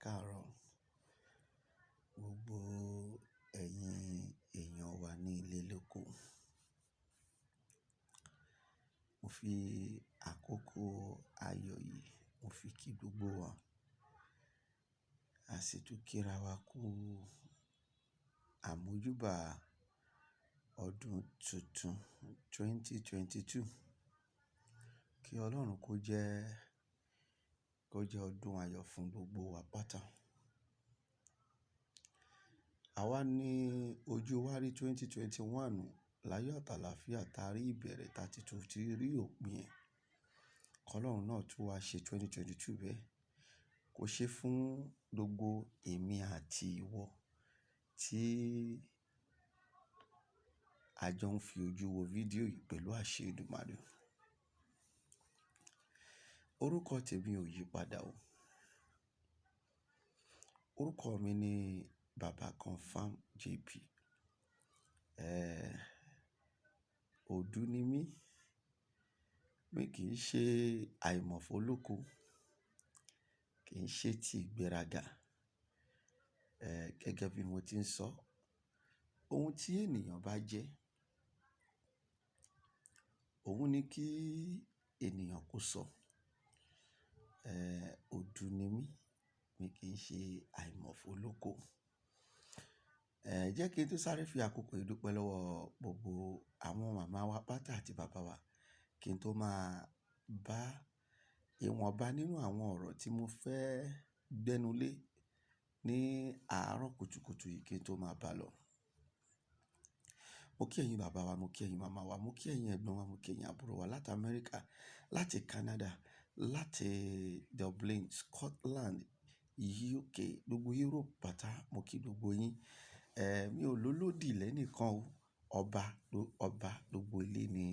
Káàárọ̀. Gbogbo ẹ̀yin èèyàn wa ní ilé lóko. Mo fi àkókò ayọ̀ yìí, mo fi kí gbogbo wa. A sì tún kíra wa kú àmójúbà ọdún tuntun 2022. Kí Ọlọ́run kó jẹ́ ọdún ayọ̀ fún gbogbo wa pátá. Àwa ní ojú wa rí 2021 láyọ̀ àtàlàáfíà tá rí ìbẹ̀rẹ̀ tá ti tún ti rí òpin ẹ̀. Kọ́lọ́run náà tún wá ṣe 2022 bẹ́ẹ̀. Kó ṣe fún gbogbo èmi àti ìwọ tí a jọ ń fi ojú wo fídíò yìí pẹ̀lú àṣẹ Èdùmàrè. Orúkọ tèmi ò yí padà o. Orúkọ mi ni Baba Confirm JP. Eh, òdú ni mí. Mi kì í ṣe àìmọ̀fólóko, kì í ṣe ti ìgbéraga. Eh, gẹ́gẹ́ bí mo ti ń sọ, ohun tí ènìyàn bá jẹ́, òun ni kí ènìyàn kó sọ. Eh, òdú ni mí, mi kì í ṣe àìmọ̀fólóko. Eh, jẹ́ kí n tó sáré fi àkókò yìí dúpẹ́ lọ́wọ́ gbogbo àwọn màmá wa pátá àti bàbá wa kí n tó máa bá ìwọ̀nba nínú àwọn ọ̀rọ̀ tí mo fẹ́ gbẹ́nu lé ní àárọ̀ kùtùkùtù yìí kí n tó máa bá lọ. Mo kí ẹ̀yin bàbá wa, mo kí ẹ̀yin màmá wa, mo kí ẹ̀yin ẹ̀gbọ́n wa, mo kí ẹ̀yin àbúrò wa láti Amẹ́ríkà, láti Canada, láti Dublin, Scotland, UK, gbogbo Europe pátá, mo kí gbogbo yín. Eh, mi ò lólódì lẹ́nìkan o. Ọba, ọba gbogbo ilé ni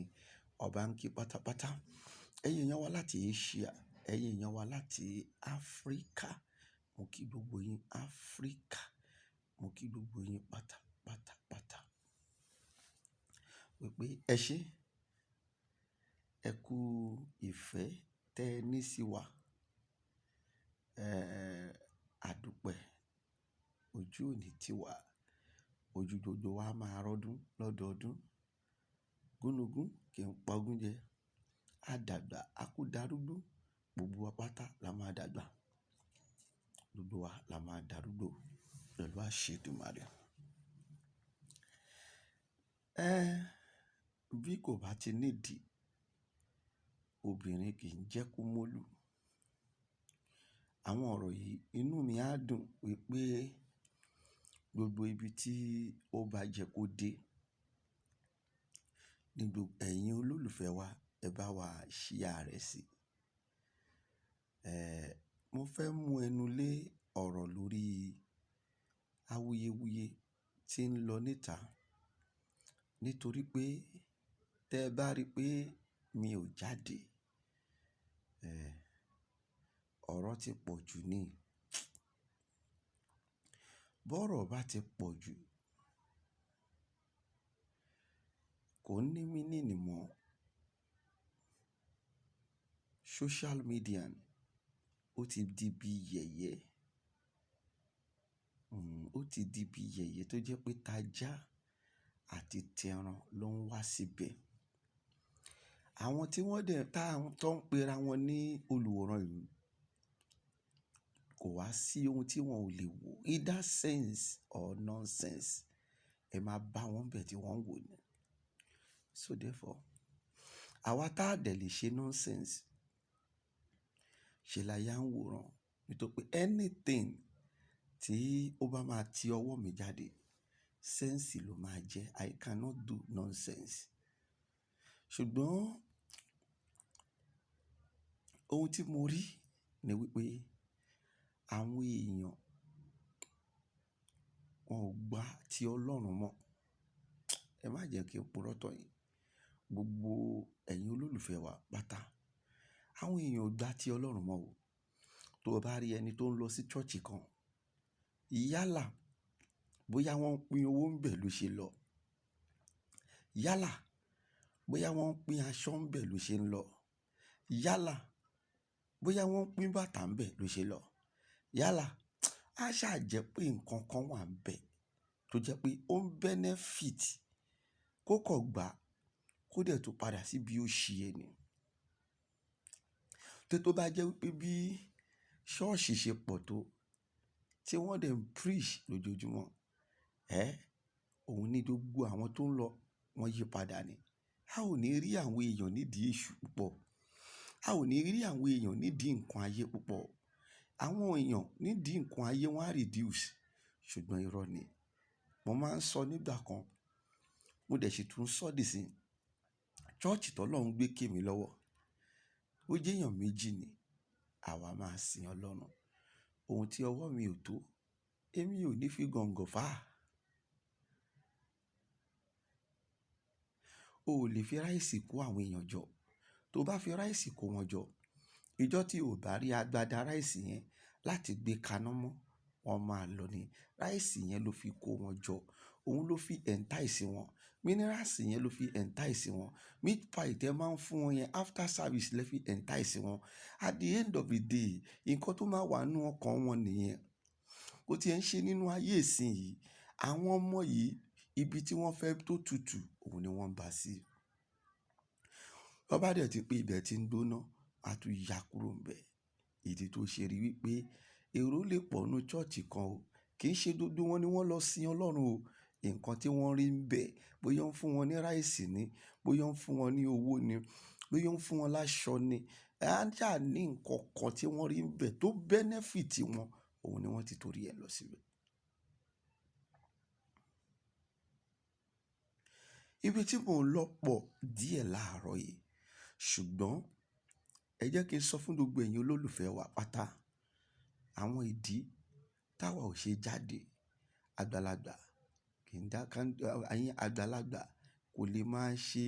ọba ń kí pátápátá. Ẹ̀yin èèyàn wa láti Asia, ẹ̀yin èèyàn wa láti Africa, mo kí gbogbo yín Africa, mo kí gbogbo yín pátápátá pátá. Wípé ẹ ṣé, ẹ kú ìfẹ́ tẹ ní sí wa. Eh, àdúpẹ́ ojú òní ti wà. Ojú gbogbo wa máa rọ́dún lọ́dọọdún. Gúnugún kì í pa ogún jẹ. A dàgbà, a kú darúgbó. Gbogbo wa pátá la máa dàgbà. Gbogbo wa la máa darúgbó pẹ̀lú àṣẹ Èdùmàrè. Eh, bí kò bá ti nídìí, obìnrin kì í jẹ́ kó mólú. Àwọn ọ̀rọ̀ yìí inú mi á dùn wípé gbogbo ibi tí ó bá jẹ́ kó dé ní gbogbo ẹ̀yin olólùfẹ́ wa, ẹ bá wa share rẹ̀ sí. Eh, mo fẹ́ mú ẹnu lé ọ̀rọ̀ lórí awuyewuye tí ń lọ níta. Nítorí pé tẹ bá rí pé mi ò jáde, eh, ọ̀rọ̀ ti pọ̀ jù ni. Bọ́rọ̀ bá ti pọ̀ jù, kò ní meaning mọ́. Social media ó ti di bí yẹ̀yẹ́. Ó ti di bí yẹ̀yẹ́ tó jẹ́ pé tajá àti tẹran ló ń wá síbẹ̀. Àwọn tí wọ́n dẹ̀ tá tó ń pera wọn ní olùwòran yìí kò wá sí ohun tí wọ́n ò lè wò. Either sense or nonsense. Ẹ máa bá wọn bẹ̀ tí wọ́n ń wò ni. So therefore, àwa tá dẹ̀ lè ṣe nonsense, ṣe la yá ń wòran. Nítorí pé anything tí ó bá máa ti ọwọ́ mi jáde, sense ló máa jẹ́. I cannot do nonsense. Ṣùgbọ́n ohun tí mo rí ni wípé àwọn èèyàn wọn ò gbà tí Ọlọ́run mọ́. Ẹ má jẹ́ kí n purọ́ tàn yín. Gbogbo ẹ̀yin olólùfẹ́ wa pátá, àwọn èèyàn ò gbà tí Ọlọ́run mọ́ o. Tó o bá rí ẹni tó ń lọ sí church kan, yálà bóyá wọ́n ń pín owó ń bẹ̀ ló ṣe lọ. Yálà bóyá wọ́n ń pín aṣọ ń bẹ̀ ló ṣe ń lọ. Yálà bóyá wọ́n ń pín bàtà ń bẹ̀ ló ṣe lọ. Yálà Á ṣáà jẹ́ pé nǹkan kan wà níbẹ̀ tó jẹ́ pé ó ń benefit kó kàn gbà kó dẹ̀ tún padà síbi òṣì ẹ̀ ni. Tó bá jẹ́ wípé bí ṣọ́ọ̀ṣì ṣe pọ̀ tó tí wọ́n dẹ̀ ń preach lójoojúmọ́, ẹ́, òun ní gbogbo àwọn tó ń lọ wọ́n yí padà ni. A ò ní rí àwọn èèyàn nídìí èṣù púpọ̀. A ò ní rí àwọn èèyàn nídìí nǹkan ayé púpọ̀. Àwọn èèyàn nídìí nǹkan ayé wọ́n á reduce. Ṣùgbọ́n irọ́ ni. Mo máa ń sọ nígbà kan, mo dẹ̀ sì tún sọ dì sí. Church tó Ọlọ́run gbé ké mi lọ́wọ́, ó jẹ́ èèyàn méjì ni, àwa máa sin Ọlọ́run. Ohun tí ọwọ́ mi ò tó, èmi ò ní fi gọ̀ǹgọ̀ fà á. O ò lè fi rice kó àwọn èèyàn jọ. Tó bá fi rice kó wọn jọ, ìjọ́ tí o ò bá rí agbada rice yẹn láti gbé kaná mọ́, wọ́n máa lọ ni. Rice yẹn ló fi kó wọn jọ. Òun ló fi entice wọn. Minerals yẹn ló fi entice wọn. Meat pie tí ẹ máa ń fún wọn yẹn after service lẹ fi entice wọn. At the end of the day, nǹkan tó máa wà nínú ọkàn wọn nìyẹn. Ó ti ẹ̀ ń ṣe nínú ayé ìsìn yìí. Àwọn ọmọ yìí, ibi tí wọ́n fẹ́ tó tutù, òun ni wọ́n ń bá sí. Wọ́n bá dẹ̀ ti pé ibẹ̀ tí ń gbóná, a tún ya kúrò níbẹ̀. Ìdí tó ṣe rí wípé èrò lè pọ̀ nínú church kan o. Kì í ṣe gbogbo wọn ni wọ́n lọ sin Ọlọ́run o. Nǹkan tí wọ́n rí ń bẹ̀, bóyá ó ń fún wọn ní rice ni, bóyá ó ń fún wọn ní owó ni, bóyá ó ń fún wọn láṣọ ni. A ṣà ní nǹkan kan tí wọ́n rí ń bẹ̀ tó benefit wọn, òun ni wọ́n ti torí ẹ lọ síbẹ̀. Ibi tí mò ń lọ pọ̀ díẹ̀ láàárọ̀ yìí, ṣùgbọ́n ẹ jẹ́ kí n sọ fún gbogbo ẹ̀yin olólùfẹ́ wa pátá àwọn ìdí táwa ò ṣe jáde. Àgbàlagbà kì í dá ká, ẹ̀yin àgbàlagbà kò lè máa ṣe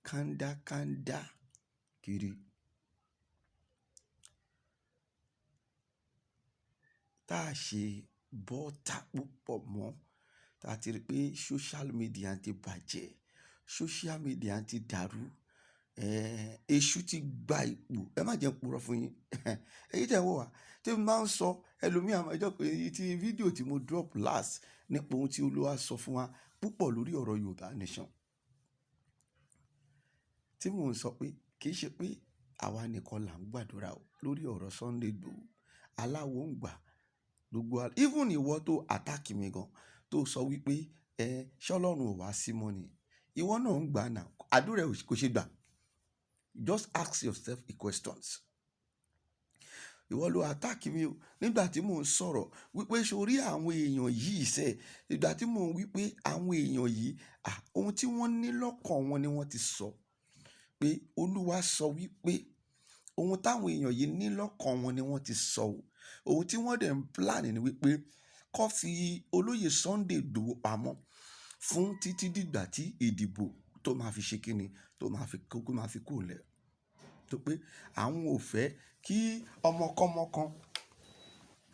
kándákándá kiri. Tá a ṣe bọ́ta púpọ̀ mọ́, tá a ti rí pé social media ti bàjẹ́, social media ti dàrú, èṣù ti gba ipò. Ẹ má jẹ́ n purọ́ fún yín. Èyí tí ẹ̀ ń wò wá, tí mo máa ń sọ, ẹlòmíràn máa jọ pé èyí tí fídíò tí mo drop last nípa ohun tí Olúwa sọ fún wa púpọ̀ lórí ọ̀rọ̀ Yorùbá Nation. Tí mò ń sọ pé kì í ṣe pé àwa nìkan là ń gbàdúrà o lórí ọ̀rọ̀ Sunday Igboho. Aláwo ń gbà gbogbo wa. Even ìwọ tó attack mi gan, tó sọ wípé ẹ ṣé Ọlọ́run ò wá sí mọ́ ni. Ìwọ náà ń gbà náà, àdúrà ẹ kò ṣe gbà. Just ask yourself a questions. Ìwọ ló attack mi o nígbà tí mò ń sọ̀rọ̀ wípé sórí àwọn èèyàn yìí sẹ́, ìgbà tí mò ń wípé àwọn èèyàn yìí, à, ohun tí wọ́n ní lọ́kàn wọn ni wọ́n ti sọ. Pé Olúwa sọ wípé ohun táwọn èèyàn yìí ní lọ́kàn wọn ni wọ́n ti sọ o. Ohun tí wọ́n dẹ̀ ń plan ni wípé kó fi olóyè Sunday Igboho pamọ́ fún títí dìgbà tí ìdìbò tó máa fi ṣe kíni, tó máa fi kó, máa fi kúrò lẹ̀. Tó pé àwọn ò fẹ́ kí ọmọkọ́mọ kan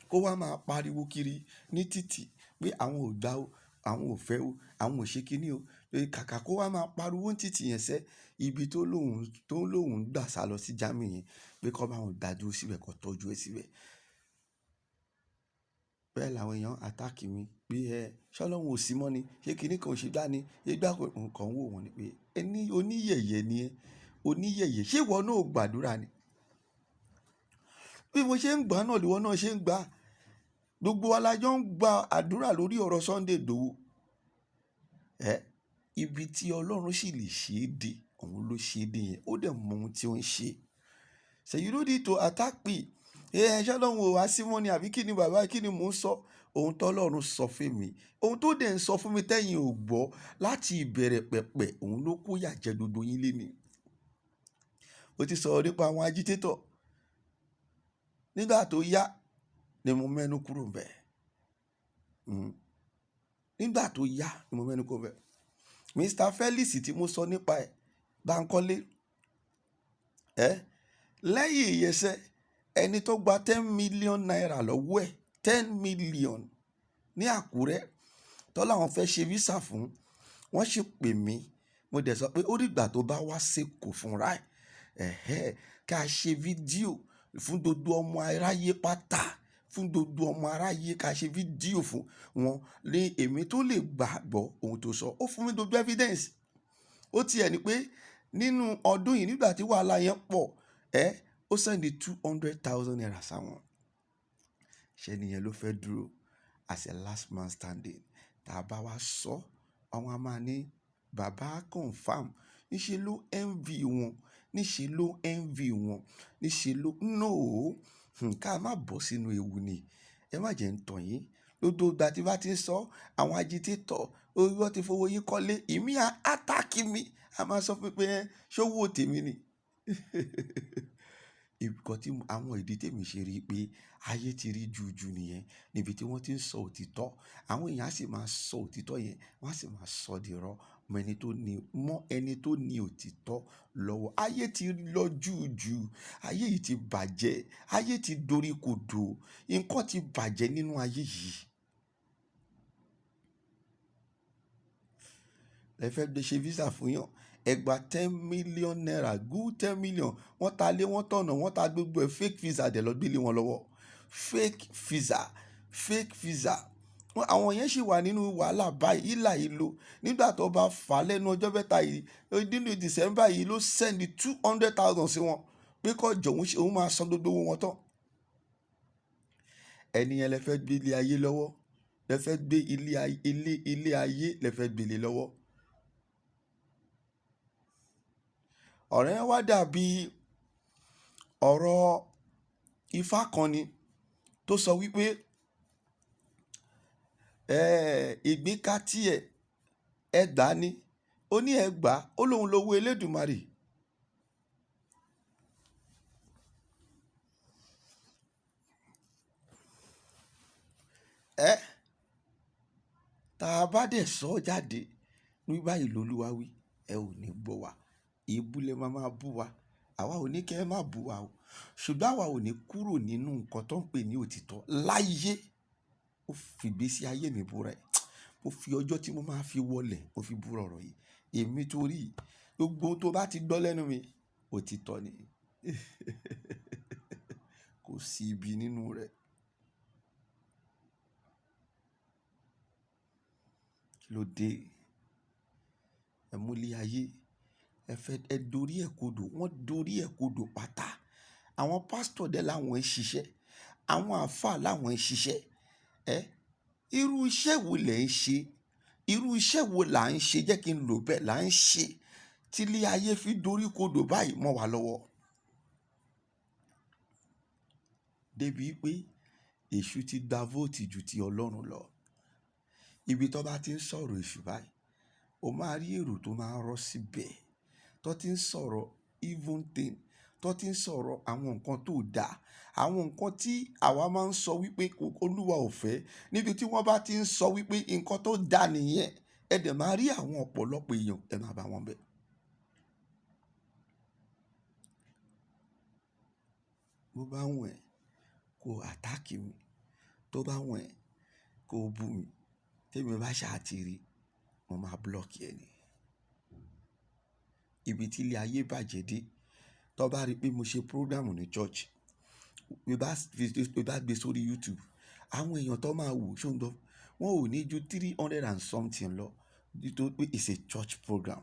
kó wá máa pariwo kiri ní títì pé àwọn ò gbà o, àwọn ò fẹ́ o, àwọn ò ṣe kíni o. Pé kàkà kó wá máa pariwo ní títì yẹn sẹ́, ibi tó lóhùn gbà sálọ sí Germany yẹn pé kó bá wọn gbà dúró síbẹ̀, kó tọ́jú ẹ síbẹ̀. Bẹ́ẹ̀ làwọn èèyàn attack mi pé ẹ ṣé Ọlọ́run ò sí mọ́ ni, ṣé kíni kan ò ṣe gbá ni, ṣé gbá kan nǹkan wò wọ́n ni pé ẹni oníyẹ̀yẹ̀ ni ẹ, oníyẹ̀yẹ̀, ṣé ìwọ náà ò gbàdúrà ni? Bí mo ṣe ń gbà náà lìwọ náà ṣe ń gbà. Gbogbo wa la jọ ń gba àdúrà lórí ọ̀rọ̀ Sunday Igboho. Ẹ, ibi tí Ọlọ́run sì lè ṣe é dé, òun ló ṣe é dé yẹn. Ó dẹ̀ mọ ohun tí ó ń ṣe. So you don't need to attack me. Ẹ ṣé Ọlọ́run ò wá sí mọ́ ni àbí kí ni bàbá, kí ni mò ń sọ? Ohun tó Ọlọ́run sọ fún mi, ohun tó dẹ̀ ń sọ fún mi tẹ́yin ò gbọ́ láti ìbẹ̀rẹ̀ pẹ̀pẹ̀, òun ló kó yà jẹ gbogbo yín léni. Ó ti sọ̀rọ̀ nípa àwọn agitator. Nígbà tó yá ni mo mẹ́nu kúrò ńbẹ̀. Nígbà tó yá ni mo mẹ́nu kúrò ńbẹ̀. Mr. Felix tí mo sọ nípa ẹ̀, Bankole. Ẹ́, lẹ́yìn ìyẹsẹ̀, ẹni tó gba 10 million naira lọ́wọ́ ẹ̀, 10 million ní Àkúrẹ́, tó láwọn fẹ́ ṣe visa fún, wọ́n sì pè mí. Mo dẹ̀ sọ pé ó dìgbà tó bá wá s'Èkó fúnra ẹ̀. Ẹ̀hẹ́, ká ṣe fídíò fún gbogbo ọmọ aráyé pátá fún gbogbo ọmọ aráyé, ká ṣe fídíò fún wọn ní èmi tó lè gbàgbọ́ ohun tó sọ. Ó fún mi gbogbo evidence. Ó tiẹ̀ ní pé nínú ọdún yìí, nígbà tí wàhálà yẹn pọ̀ ẹ́, ó send ₦200,000 sáwọn. Ṣé nìyẹn ló fẹ́ dúró as a last man standing? Tá a bá wá sọ, àwọn a máa ní bàbá confirm. Níṣe ló envy wọn, níṣe ló envy wọn, níṣe ló no. Ká má bọ́ sínú ewu ni. Ẹ má jẹ́ ń tàn yín. Gbogbo ìgbà tí bá ti ń sọ, àwọn agitator, orí wọn ti fowó yín kọ́lé, ìmí á attack mi. A máa sọ fún mi pé ẹ ṣówó tèmi ni. Nǹkan tí àwọn ìdí tèmi ṣe rí pé ayé ti rí juju nìyẹn. Níbi tí wọ́n ti ń sọ òtítọ́, àwọn èèyàn á sì máa sọ òtítọ́ yẹn, wọ́n á sì máa sọ di irọ́ mọ ẹni tó ní, mọ́ ẹni tó ní òtítọ́ lọ́wọ́. Ayé ti lọ juju, ayé yìí ti bàjẹ́, ayé ti doríkodò, nǹkan ti bàjẹ́ nínú ayé yìí. Ẹ fẹ́ gbé ṣe visa fún yàn, ẹ gba ₦10 million, good 10 million. Wọ́n ta lé, wọ́n tọ̀nà, wọ́n ta gbogbo ẹ̀, fake visa dẹ̀ lọ gbé lé wọn lọ́wọ́. Fake visa, fake visa. Àwọn yẹn sì wà nínú wàhálà báyìí, hílà hílo. Nígbà tó bá fà lẹ́nu ọjọ́ mẹ́ta yìí, nínú December yìí ló send 200,000 sí wọn pé kó jọ òun ṣe, òun máa san gbogbo owó wọn tán. Ẹni yẹn lẹ fẹ́ gbé ilé ayé lọ́wọ́, lẹ fẹ́ gbé ilé ayé, ilé, ilé ayé lẹ fẹ́ gbé lé lọ́wọ́. Ọ̀rẹ́ wá dàbí ọ̀rọ̀ Ifá kan ni tó sọ wípé, ìgbín ká tí ẹ, ẹ gbà ni. Ó ní ẹ gbà, ó lóun lówó Elédùmarè. Ẹ, tá a bá dẹ̀ sọ jáde ní báyìí lOlúwa wí, ẹ ò ní gbọ́ wa. Èébú lẹ máa máa bú wa. Àwa ò ní kí ẹ má bú wa o. Ṣùgbọ́n àwa ò ní kúrò nínú nǹkan tó ń pè ní òtítọ́ láyé. Ó fi ìgbésí ayé mi búra ẹ̀. Mo fi ọjọ́ tí mo máa fi wọlé, mo fi búra ọ̀rọ̀ yìí. Èmi torí gbogbo ohun tó bá ti gbọ́ lẹ́nu mi, òtítọ́ ni. Kò sí ibi nínú rẹ̀. Kí ló dé? Ẹ mú ilé ayé, ẹ fẹ́, ẹ dorí ẹ kodò, wọ́n dorí ẹ kodò pátá. Àwọn pastor dẹ̀ láwọn ń ṣiṣẹ́, àwọn àlfáà láwọn ń ṣiṣẹ́. Ẹ, irú iṣẹ́ wo lẹ̀ ń ṣe? Irú iṣẹ́ wo là ń ṣe? Jẹ́ kí n lò bẹ́ẹ̀ là ń ṣe. Tí ilé ayé fi dorí kodò báyìí mọ́ wa lọ́wọ́. Débi pé èṣù ti gba vote ju ti Ọlọ́run lọ. Ibi tó bá ti ń sọ̀rọ̀ èṣù báyìí, o máa rí èrò tó máa rọ́ síbẹ̀. Tó ti ń sọ̀rọ̀ evil thing, tó ti ń sọ̀rọ̀ àwọn nǹkan tó dà, àwọn nǹkan tí àwa máa ń sọ wípé Olúwa ò fẹ́. Níbi tí wọ́n bá ti ń sọ wípé nǹkan tó dà nìyẹn, ẹ dẹ̀ máa rí àwọn ọ̀pọ̀lọpọ̀ èèyàn, ẹ máa bá wọn bẹ̀. Bó bá wùn ẹ́, kó attack mi. Tó bá wùn ẹ́, kó bú mi. Tí èmi bá ṣà ti rí, mo máa block ẹ ni. Ibi tí ilé ayé bàjẹ́ dé, tó bá rí pé mo ṣe program ní church, bí bá gbé sórí YouTube, àwọn èèyàn tó máa wò, ṣé o ń gbọ́? Wọn ò ní ju 300 and something lọ. Nítorí pé it's a church program.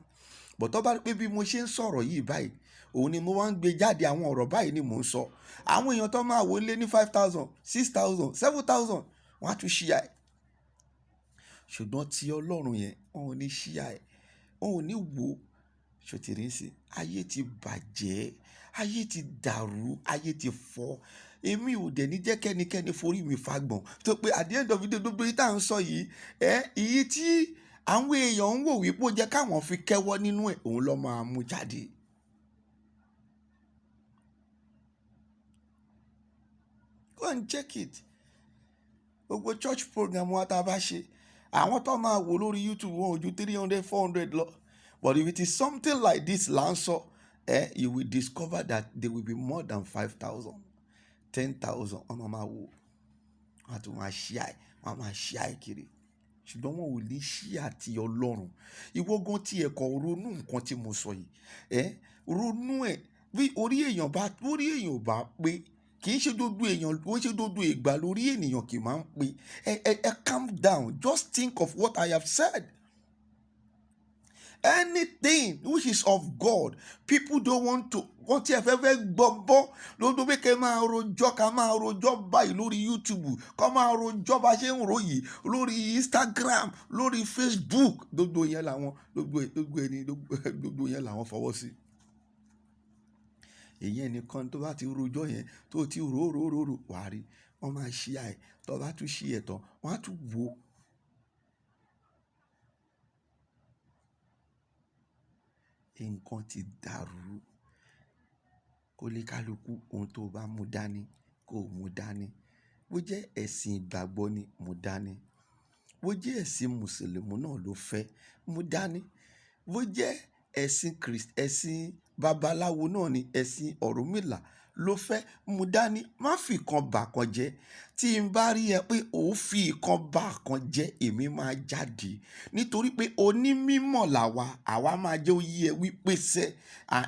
But tó bá rí pé bí mo ṣe ń sọ̀rọ̀ yìí báyìí, òun ni mo wá ń gbé jáde, àwọn ọ̀rọ̀ báyìí ni mò ń sọ. Àwọn èèyàn tó máa wò lé ní 5,000, 6,000, 7,000, wọ́n á tún share ẹ̀. Ṣùgbọ́n tí Ọlọ́run yẹn, wọ́n ò ní share ẹ̀, wọ́n ò ní wò. Ṣé o ti rí sí? Ayé ti bàjẹ́, ayé ti dàrú, ayé ti fọ́. Èmi ò dẹ̀ ní jẹ́ kẹ́nikẹ́ni forí mi fagbọ̀n. Tó pé at the end of the day, gbogbo èyí tí à ń sọ yìí, èyí tí àwọn èèyàn ń wò wípé ó jẹ́ káwọn fi kẹ́wọ́ nínú ẹ̀, òun ló máa mú jáde. Go and check it. Gbogbo church program wa tá a bá ṣe, àwọn tó máa wò lórí YouTube wọn ò ju 300, 400 lọ. But if it is something like this là ń sọ, you will discover that there will be more than 5,000, 10,000. Wọ́n máa máa wò, wọ́n á tún máa share, wọ́n á máa share kiri. Ṣùgbọ́n wọn ò ní share ti Ọlọ́run. Ìwọ gan tí ẹ kọ ronú nǹkan tí mo sọ yìí, ronú ẹ̀ bí orí èèyàn bá, orí èèyàn ò bá pé, Kì í ṣe gbogbo èèyàn, kò ń ṣe gbogbo ìgbà lórí ènìyàn kì í máa ń pè. Ẹ calm down, just think of what I have said. Anything which is of God, people don't want to. Wọ́n tí ẹ fẹ́ fẹ́ gbọ́ bọ́ lódò pé kẹ́ máa rojọ́, ká máa rojọ́ báyìí lórí YouTube, kọ́ máa rojọ́ bá ṣe ń ròyìn lórí Instagram, lórí Facebook. Gbogbo yẹn làwọn, gbogbo ẹni, gbogbo yẹn làwọn fọwọ́ sí. Èyí ẹnìkan tó bá ti rojọ́ yẹn, tó ti rò rò rò rò, wàá rí wọ́n máa ṣí ẹ̀. Tó bá tún ṣí ẹ̀ tán, wọ́n á tún wò ó. Nǹkan ti dàrú. Kó lè kálukú ohun tó bá mú dání kó mú dání. Bó jẹ́ ẹ̀sìn ìgbàgbọ́ ni, mú dání. Bó jẹ́ ẹ̀sìn Mùsùlùmí náà ló fẹ́, mú dání. Bó jẹ́ ẹ̀sìn ẹ̀sìn babaláwo náà ni, ẹ̀sìn Ọ̀rúnmìlà ló fẹ́, mú dání. Má fi ìkan bà kan jẹ́. Tí n bá rí ẹ pé ò fi ìkan bà kan jẹ́, èmi máa jáde. Nítorí pé onímímọ̀ làwa, àwa máa jẹ́ ó yé ẹ wípé sẹ́,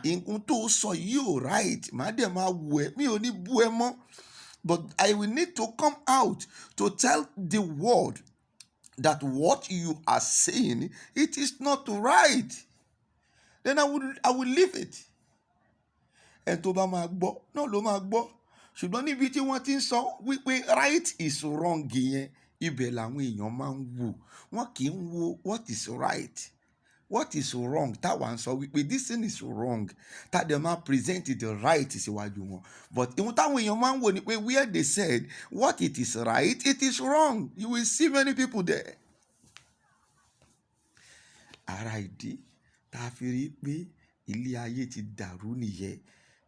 nǹkan tó sọ yìí ò right. Màá dẹ̀ máa wò ẹ́, mi ò ní bú ẹ mọ́. But I will need to come out to tell the world that what you are saying, it is not right. Then I will leave it. Ẹni tó bá máa gbọ́ náà ló máa gbọ́. Ṣùgbọ́n níbi tí wọ́n ti ń sọ wípé right is wrong yẹn, ibẹ̀ làwọn èèyàn máa ń wò. Wọ́n kì í wo what is right, what is wrong. Táwa ń sọ wípé this thing is wrong, tá dẹ̀ máa present the right síwájú wọn. But ohun táwọn èèyàn máa ń wò ni pé where they said what it is right, it is wrong. You will see many people there. Ara ìdí tá a fi rí pé ilé ayé ti dàrú nìyẹn.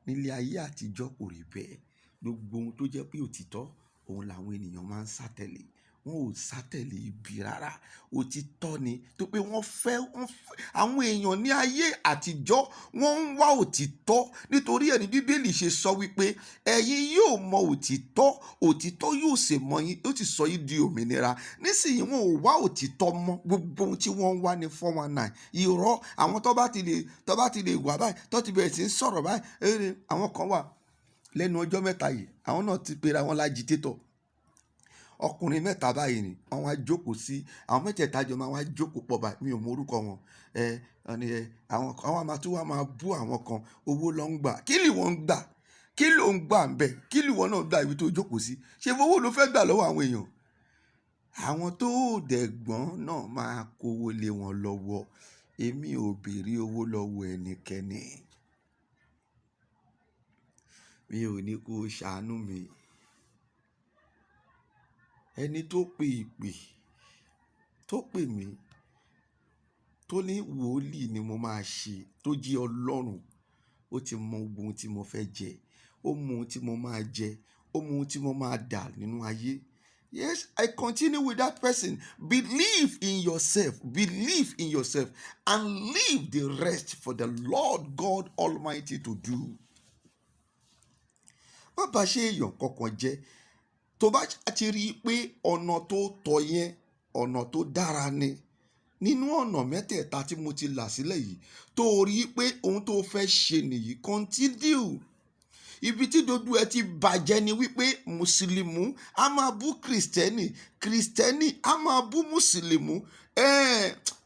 Nílé ayé àtijọ́ kò rí bẹ́ẹ̀. Gbogbo ohun tó jẹ́ pé òtítọ́, òun làwọn ènìyàn máa ń sá tẹ̀lé. Wọn ò sá tẹ̀lé ibi rárá. Òtítọ́ ni tó pé wọ́n fẹ́ àwọn èèyàn ní ayé àtijọ́, wọ́n ń wá òtítọ́. Nítorí ẹ̀ ní Bíbélì ṣe sọ wípé ẹ̀yin yóò mọ òtítọ́, òtítọ́ yóò sì mọ yín, yóò sì sọ yín di òmìnira. Nísìnyí, wọn ò wá òtítọ́ mọ́. Gbogbo ohun tí wọ́n ń wá ní 419, irọ́. Àwọn tó bá ti lè wà báyìí, tó ti bẹ̀rẹ̀ sí ń sọ̀rọ̀ báyìí, àwọn kan wà lẹ́nu ọjọ́ mẹ́ta yìí, àwọn náà ti pera wọn l'agitator. Ọkùnrin mẹ́ta báyìí ni wọ́n wá jókòó sí, àwọn mẹ́tẹ̀ẹ̀ta jọ máa wá jókòó pọ̀ báyìí. Mi ò mọ orúkọ wọn. Ẹ ẹni ẹ àwọn kan wọ́n máa tún wá máa bú àwọn kan. Owó ló ń gbà. Kí ni wọ́n ń gbà? Kí ló ń gbà ń bẹ̀? Kí ni ìwọ náà gbà ibi tó jókòó sí? Ṣé owó ló fẹ́ gbà lọ́wọ́ àwọn èèyàn? Àwọn tó dẹ̀ gbọ́n náà máa kówó lé wọn lọ́wọ́. Èmi ò béèrè owó lọ́wọ́ ẹnikẹ́ni. Mi ò ní kó ṣàánú mi. Ẹni tó pe ìpè, tó pè mí, tó ní wòlíì ni mo máa ṣe, tó jẹ́ Ọlọ́run, ó ti mọ gbogbo ohun tí mo fẹ́ jẹ, ó mọ ohun tí mo máa jẹ, ó mọ ohun tí mo máa dà nínú ayé. Yes, I continue with that person. Believe in yourself. Believe in yourself and leave the rest for the Lord God Almighty to do. Má bá ṣe èèyàn kankan jẹ́. Tó bá ti rí i pé ọ̀nà tó tọ̀ yẹn, ọ̀nà tó dára ni. Nínú ọ̀nà mẹ́tẹ̀ẹ̀ta tí mo ti là sílẹ̀ yìí, tó rí i pé ohun tó fẹ́ ṣe nìyí, continue. Ibi tí gbogbo ẹ ti bàjẹ́ ni wípé Mùsùlùmí a máa bú Kristẹni, Kristẹni a máa bú Mùsùlùmí.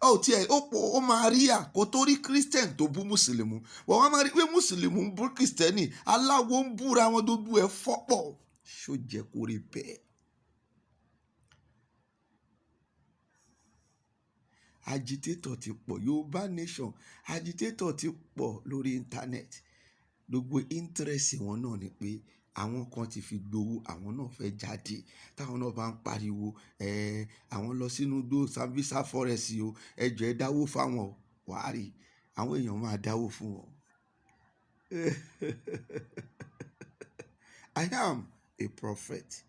Ó tiẹ̀ ó pọ̀, ó máa rí à kó tó rí Christian tó bú Mùsùlùmí. Wọ́n wá máa rí pé Mùsùlùmí ń bú Kristẹni, aláwo ń búra wọn, gbogbo ẹ fọ́pọ̀. Ṣó jẹ́ kó rí bẹ́ẹ̀? Agitator ti pọ̀, Yorùbá Nation agitator ti pọ̀ lórí internet. Gbogbo interest wọn náà ni pé àwọn kan ti fi gbowó, àwọn náà fẹ́ jáde. Táwọn náà bá ń pariwo, àwọn lọ sínú igbó Sambisa Forest o, ẹ jọ̀ọ́ ẹ dáwó fáwọn o. Wà á rí, àwọn èèyàn máa dáwó fún wọn. I am a prophet.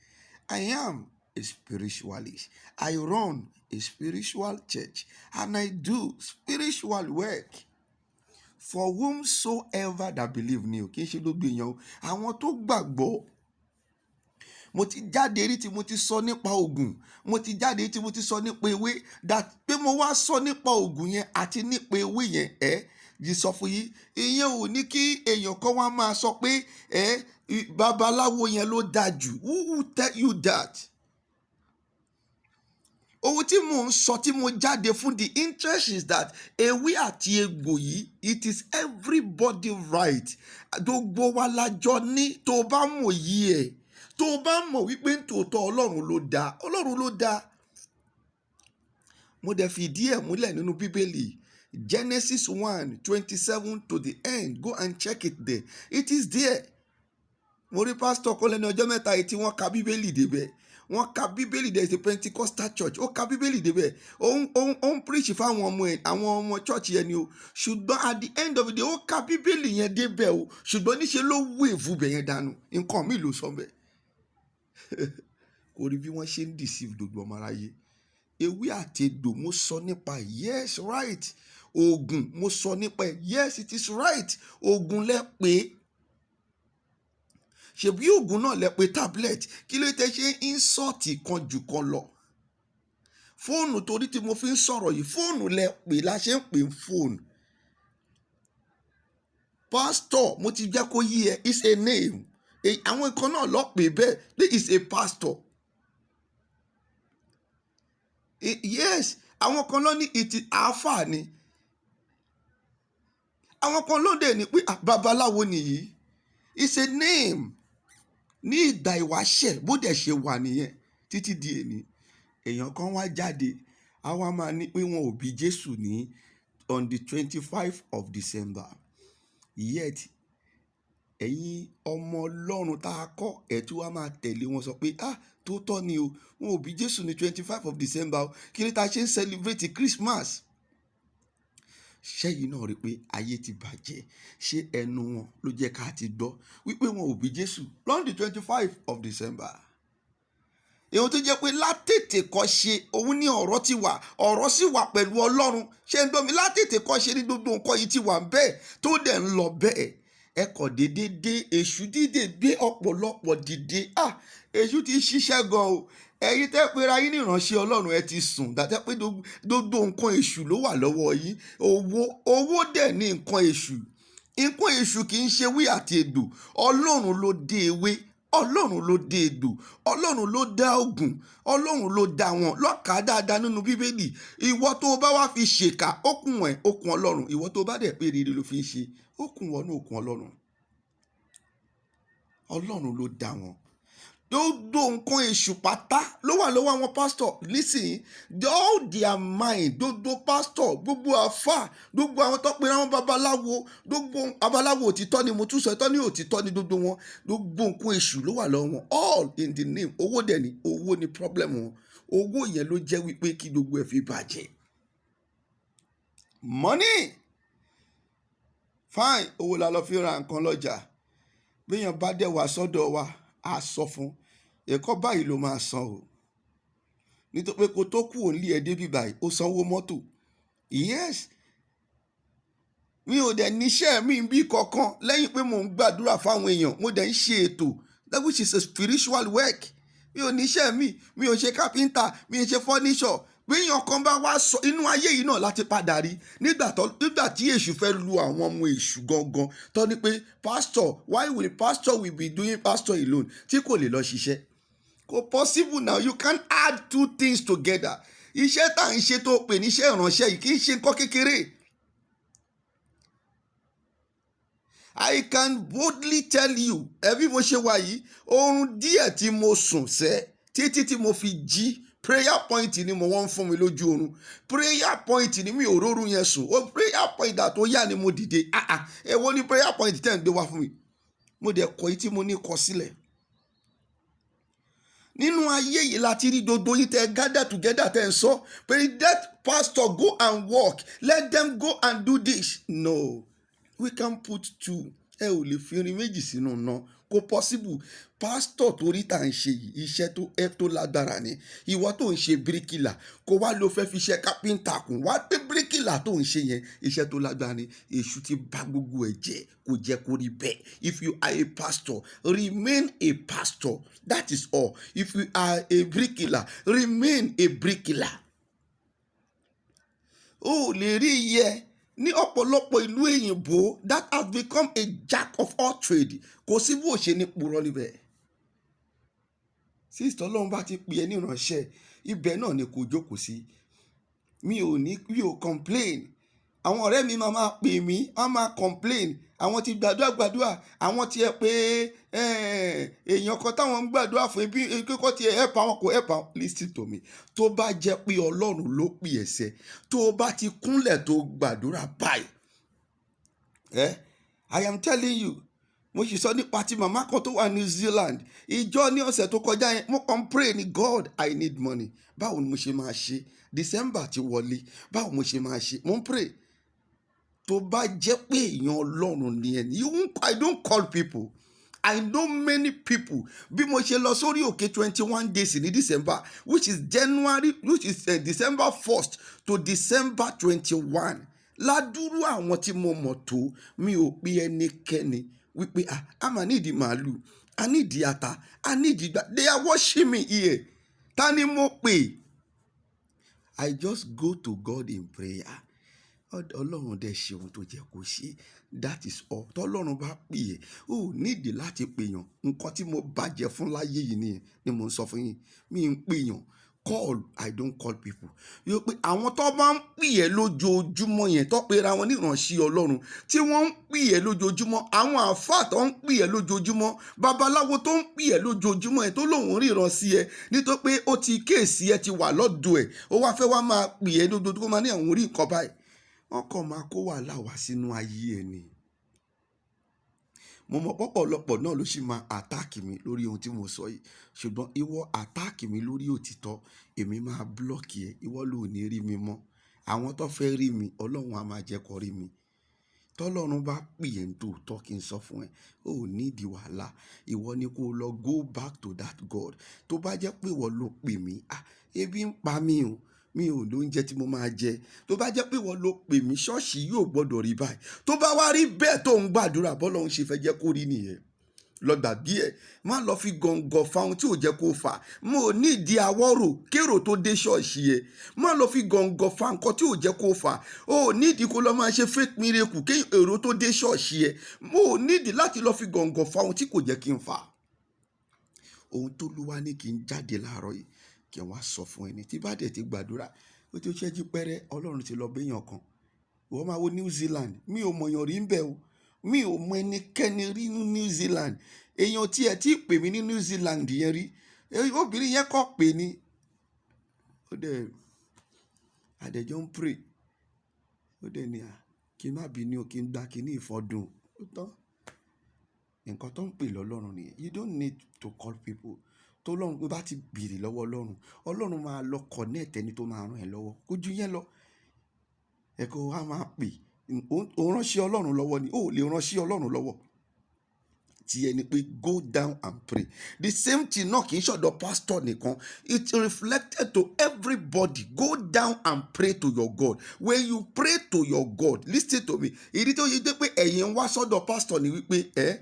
I am a spiritualist. I run a spiritual church and I do spiritual work. For whomsoever that believe ni o, kì í ṣe gbogbo èèyàn o. Àwọn tó gbàgbọ́. Mo ti jáde rí tí mo ti sọ nípa ògùn. Mo ti jáde rí tí mo ti sọ nípa ewé. That pé mo wá sọ nípa ògùn yẹn àti nípa ewé yẹn, ẹ́. Yìí sọ fún yín, ìyẹn ò ní kí èèyàn kan wá máa sọ pé ẹ babaláwo yẹn ló dáa jù. Who will tell you that? Ohun tí mò ń sọ tí mo jáde fún, the interest is that ewé àti egbò yìí, it is everybody right. Gbogbo wa la jọ ní. Tó o bá mọ̀ yí ẹ̀, tó o bá mọ̀ wípé nítòótọ́ Ọlọ́run ló dá, Ọlọ́run ló dá. Mo dẹ̀ fìdí ẹ̀ múlẹ̀ nínú Bíbélì, Genesis 1:27 to the end. Go and check it there, it is there. Mo rí pásítọ̀ kan lẹ́nu ọjọ́ mẹ́ta yìí tí wọ́n ka Bíbélì débẹ̀. Wọ́n ka Bíbélì. There is a Pentecostal church. Ó ka Bíbélì débẹ̀, ó ń preach fáwọn ọmọ ẹ̀, àwọn ọmọ church yẹn ni o. Ṣùgbọ́n at the end of the day, ó ka Bíbélì yẹn débẹ̀ o, ṣùgbọ́n níṣe ló wéèvù bẹ̀ yẹn dànù. Nǹkan mi ló sọ bẹ́ẹ̀. Kò rí bí wọ́n ṣe ń deceive gbogbo ọmọ aráyé. Ewé àti egbò, mo sọ nípa ẹ̀, yes, right. Oògùn, mo sọ nípa ẹ̀, yes, it is right. Oògùn lẹ pé, ṣebí oògùn náà lẹ pé tablet. Kí ló tẹ ṣe insult kan jù kan lọ? Fóònù torí tí mo fi ń sọ̀rọ̀ yìí, fóònù lẹ pè la ṣe ń pè ń fóònù. Pastor, mo ti jẹ́ kó yí ẹ, is a name. Àwọn nǹkan náà lọ pè bẹ́ẹ̀. This is a pastor. Yes, àwọn kan lọ ní ìtì àáfàá ni. Àwọn kan ló dé ní pé, ah, babaláwo nìyí. It's a name. Ní ìgbà ìwáṣẹ̀, bó dẹ̀ ṣe wà nìyẹn títí di èní. Èèyàn kan wá jáde, á wá máa ní pé wọn ò bí Jésù ní on the 25 of December. Yet ẹ̀yin ọmọ Ọlọ́run tá a kọ́ ẹ̀ tí wàá máa tẹ̀lé wọn sọ pé, ah, tó tọ́ ni o, wọn ò bí Jésù ní 25 of December o. Kí ló ta ṣe ń celebrate Christmas? Ṣẹ́yìn náà rí i pé ayé ti bàjẹ́? Ṣé ẹnu wọn ló jẹ́ ká ti gbọ́ wípé wọn ò bí Jésù on the 25 of December? Èyí tó jẹ́ pé látètè kọ́ ṣe òun ní ọ̀rọ̀ ti wà, ọ̀rọ̀ sì wà pẹ̀lú Ọlọ́run. Ṣé ń gbọ́ mi? Látètè kọ́ ṣe ní gbogbo nǹkan yìí ti wà bẹ́ẹ̀ tó dẹ̀ ń lọ bẹ́ẹ̀. Ẹ kọ̀ déédéé dé, èṣù dídè gbé ọ̀pọ̀lọpọ̀ dìde. Ah, èṣù ti ṣiṣẹ́ gan o. Ẹ̀yin tẹ́ pera yín ní ìránṣẹ́ Ọlọ́run, ẹ ti sùn dàtẹ́ pé gbogbo nǹkan èṣù ló wà lọ́wọ́ yín. Owó, owó dẹ̀ ní nǹkan èṣù. Nǹkan èṣù kì í ṣe ewé àti egbò. Ọlọ́run ló dé ewé, Ọlọ́run ló dé egbò, Ọlọ́run ló dá ògùn, Ọlọ́run ló dá wọn lọ́kàá dáadáa nínú Bíbélì. Ìwọ tó bá wá fi ṣèkà, ó kùn ẹ̀, ó kùn Ọlọ́run. Ìwọ tó bá dẹ̀ pé rere ló fi ń ṣe, ó kùn wọnú òkun Ọlọ́run. Ọlọ́run ló dá wọn. Gbogbo nǹkan èṣù pátá ló wà lọ́wọ́ àwọn pásítọ̀ nísìnyí. All their mind, gbogbo pásítọ̀, gbogbo àfà, gbogbo àwọn tó pera wọn babaláwo, gbogbo babaláwo òtítọ́ ni mo tún sọ, ìtọ́ ní òtítọ́ ni gbogbo wọn. Gbogbo nǹkan èṣù ló wà lọ́wọ́ wọn, all in the name owó. Dẹ̀ ni owó ni problem wọn. Owó yẹn ló jẹ́ wípé kí gbogbo ẹ̀ fi bàjẹ́. Money, fine. Owó la lọ fi ra nǹkan lọ́jà. Béèyàn bá dẹ̀ wá sọ́dọ̀ wa, á sọ fún ẹ̀kọ́ báyìí ló máa san o, nítorí pé kó tó kú òun lé ẹ débi báyìí, ó sanwó mọ́tò. Yes, mi ò dẹ̀ níṣẹ́ mi bí kankan lẹ́yìn pé mò ń gbàdúrà fáwọn èèyàn, mo dẹ̀ ń ṣe ètò, that which is a spiritual work. Mi ò níṣẹ́ mi, mi ò ṣe carpenter, mi ò ṣe furniture. Béèyàn kan bá wá sọ inú ayé yìí náà láti padà rí nígbà tí èṣù fẹ́ lu àwọn ọmọ èṣù gangan tó ní pé pastor, why will pastor will be doing pastor alone tí kò lè lọ ṣiṣẹ́? Kò possible now. You can add two things together. Iṣẹ́ tá à ń ṣe tó pè níṣẹ́ ìránṣẹ́ yìí kì í ṣe nǹkan kékeré. I can boldly tell you, ẹbí mo ṣe wà yìí, oorun díẹ̀ tí mo sùn sẹ́ títí tí mo fi jí, prayer point ni mo wọ́n ń fún mi lójú oorun. Prayer point ni, mi ò rórun yẹn sùn o. Prayer point àtó yá ni mo dìde. Ah ah, èwo ni prayer point tẹ́ ń gbé wá fún mi? Mo dẹ̀ kọ èyí tí mo ní kọ sílẹ̀. Nínú ayé yìí láti rí gbogbo yín tẹ́ gather together, tẹ́ ń sọ pé that pastor go and work, let them go and do this. No, we can put two. Ẹ ò lè fi irin méjì sínú iná, kò possible. Pásítọ̀ torí tá à ń ṣe yìí, iṣẹ́ tó ẹ tó lágbára ni. Ìwọ tó ń ṣe bíríkìlà, kó wá ló fẹ́ fi iṣẹ́ kápẹ́ńtà kún wá pé bíríkìlà tó ń ṣe yẹn, iṣẹ́ tó lágbára ni. Èṣù ti bà gbogbo ẹ̀ jẹ́, kò jẹ́ kó rí bẹ́ẹ̀. If you are a pastor, remain a pastor, that is all. If you are a bíríkìlà, remain a bíríkìlà. O ò lè rí iye Ní ọ̀pọ̀lọpọ̀ ìlú òyìnbó that has become a jack of all trade. Kò sí bó ṣe ní purọ́ níbẹ̀. Sister, Ọlọ́run bá ti pè é ní ìránṣẹ́, ibẹ̀ náà ni kò jókòó sí. Mi ò ní, mi ò complain. Àwọn ọ̀rẹ́ mi máa máa pè mí, wọ́n máa complain. Àwọn ti gbàdúrà gbàdúrà, àwọn ti ẹ pé èèyàn kan táwọn ń gbàdúrà fún ibi kíkọ́ ti help àwọn, kò help àwọn. Listen to me, tó bá jẹ́ pé Ọlọ́run ló pè ẹsẹ̀, tó bá ti kúnlẹ̀ tó gbàdúrà báyìí, I am telling you. Mo sì sọ nípa ti màmá kan tó wà New Zealand ìjọ ní ọ̀sẹ̀ tó kọjá yẹn. Mo kàn pray ní, "God, I need money. Báwo ni mo ṣe máa ṣe? December ti wọlé, báwo mo ṣe máa ṣe?" Mo ń pray. Tó bá jẹ́ pé èèyàn Ọlọ́run ni ẹni, you won't, I don't call people. I know many people. Bí mo ṣe lọ sórí òkè 21 days ní December, which is January, which is December 1st to December 21, ládùúrú àwọn tí mo mọ̀ tó, mi ò pe ẹnikẹ́ni wípé, "Ah, a máa nídìí màálù, a nídìí ata, a nídìí gbà." They are watching me here. Ta ni mo pè? I just go to God in prayer. Ọlọ́run dẹ̀ ṣe ohun tó jẹ́ kó ṣe. That is all. Tọ́lọ́run bá pè é, ó nídìí láti pèèyàn. Nǹkan tí mo bàjẹ́ fún láyé yìí nìyẹn ni mo ń sọ fún yín. Mi ń pèèyàn call, I don't call people. Yóò pé àwọn tó bá ń pè ẹ́ lójoojúmọ́ yẹn, tó pera wọn ní ìránṣẹ́ Ọlọ́run tí wọ́n ń pè ẹ́ lójoojúmọ́, àwọn àáfàá tó ń pè ẹ́ lójoojúmọ́, babaláwo tó ń pè ẹ́ lójoojúmọ́ yẹn tó lóun ríran sí ẹ, nítorí pé ó ti case ẹ ti wà lọ́dọ̀ ẹ̀, ó wá fẹ́ wá máa pè ẹ́ lójoojúmọ́, máa ní àwọn orí nǹkan báyìí, wọ́n kàn máa kó wàhálà wá sínú ayé ẹ ni. Mo mọ̀ pọ̀pọ̀lọpọ̀ náà ló sì máa attack mi lórí ohun tí mo sọ yìí, ṣùgbọ́n ìwọ attack mi lórí òtítọ́, èmi máa block ẹ. Ìwọ ló ní rí mi mọ́. Àwọn tó fẹ́ rí mi, Ọlọ́run á máa jẹ́ kó rí mi. Tọ́lọ́run bá pè ẹ́ ní tòótọ́, kí n sọ fún ẹ, ó nídìí wàhálà. Ìwọ ni kó lọ go back to that God. Tó bá jẹ́ pé ìwọ ló pè mí, ah, ebi ń pa mí o, mi ò lóúnjẹ tí mo máa jẹ. Tó bá jẹ́ pé ìwọ ló pè mí, ṣọ́ọ̀ṣì yóò gbọ́dọ̀ rí báyìí. Tó bá wá rí bẹ́ẹ̀ tó ń gbàdúrà, bọ́lọ́run ṣe fẹ́ jẹ́ kó rí nìyẹn. Lọ gbàgbé ẹ, má lọ fi gọ̀ǹgọ̀ fa ohun tí ò jẹ́ kó fà. Mo ní ìdí àwọ̀rò kérò tó dé ṣọ́ọ̀ṣì ẹ, má lọ fi gọ̀ǹgọ̀ fa nǹkan tí ò jẹ́ kó fà. Ó nídìí kó lọ máa ṣe fake miracle kí èrò tó dé ṣọ́ọ̀ṣì ẹ. Mo nídìí láti lọ fi gọ̀ǹgọ̀ fa ohun tí kò jẹ́ kí n fà. Ohun tó lúwa ní kí n jáde láàárọ̀ yìí kí n wá sọ fún ẹni tí bá dẹ̀ ti gbàdúrà, ó ti ṣẹ́jú pẹ́rẹ́, Ọlọ́run ti lọ béèyàn kan. Ìwọ máa wo New Zealand, mi ò mọ̀yàn rí ń bẹ̀ o. Mi ò mọ ẹnikẹ́ni rí ní New Zealand. Èèyàn tí ẹ tí pè mí ní New Zealand yẹn rí, obìnrin yẹn kọ́ pè ní, ó dẹ̀ àdẹ̀jọ́ ń pray, ó dẹ̀ ní à kí n má bínú o, kí n gba kíní ìfọdùn. Ó tán. Nǹkan tó ń pè lọ́lọ́run nìyẹn. You don't need to call people. Tó lọ́run pé bá ti bèrè lọ́wọ́ Ọlọ́run, Ọlọ́run máa lọ connect ẹni tó máa ràn ẹ́ lọ́wọ́. Kó ju yẹn lọ. Ẹ kó wá máa pè, ó ránṣẹ́ Ọlọ́run lọ́wọ́ ni, ó lè ránṣẹ́ Ọlọ́run lọ́wọ́. Tí ẹni pé go down and pray. The same thing náà kì í ṣọ̀dọ̀ pastor nìkan. It reflected to everybody. Go down and pray to your God. When you pray to your God, listen to me. Ìdí tó yẹ pé ẹ̀yin ń wá sọ́dọ̀ pastor ni wípé ẹ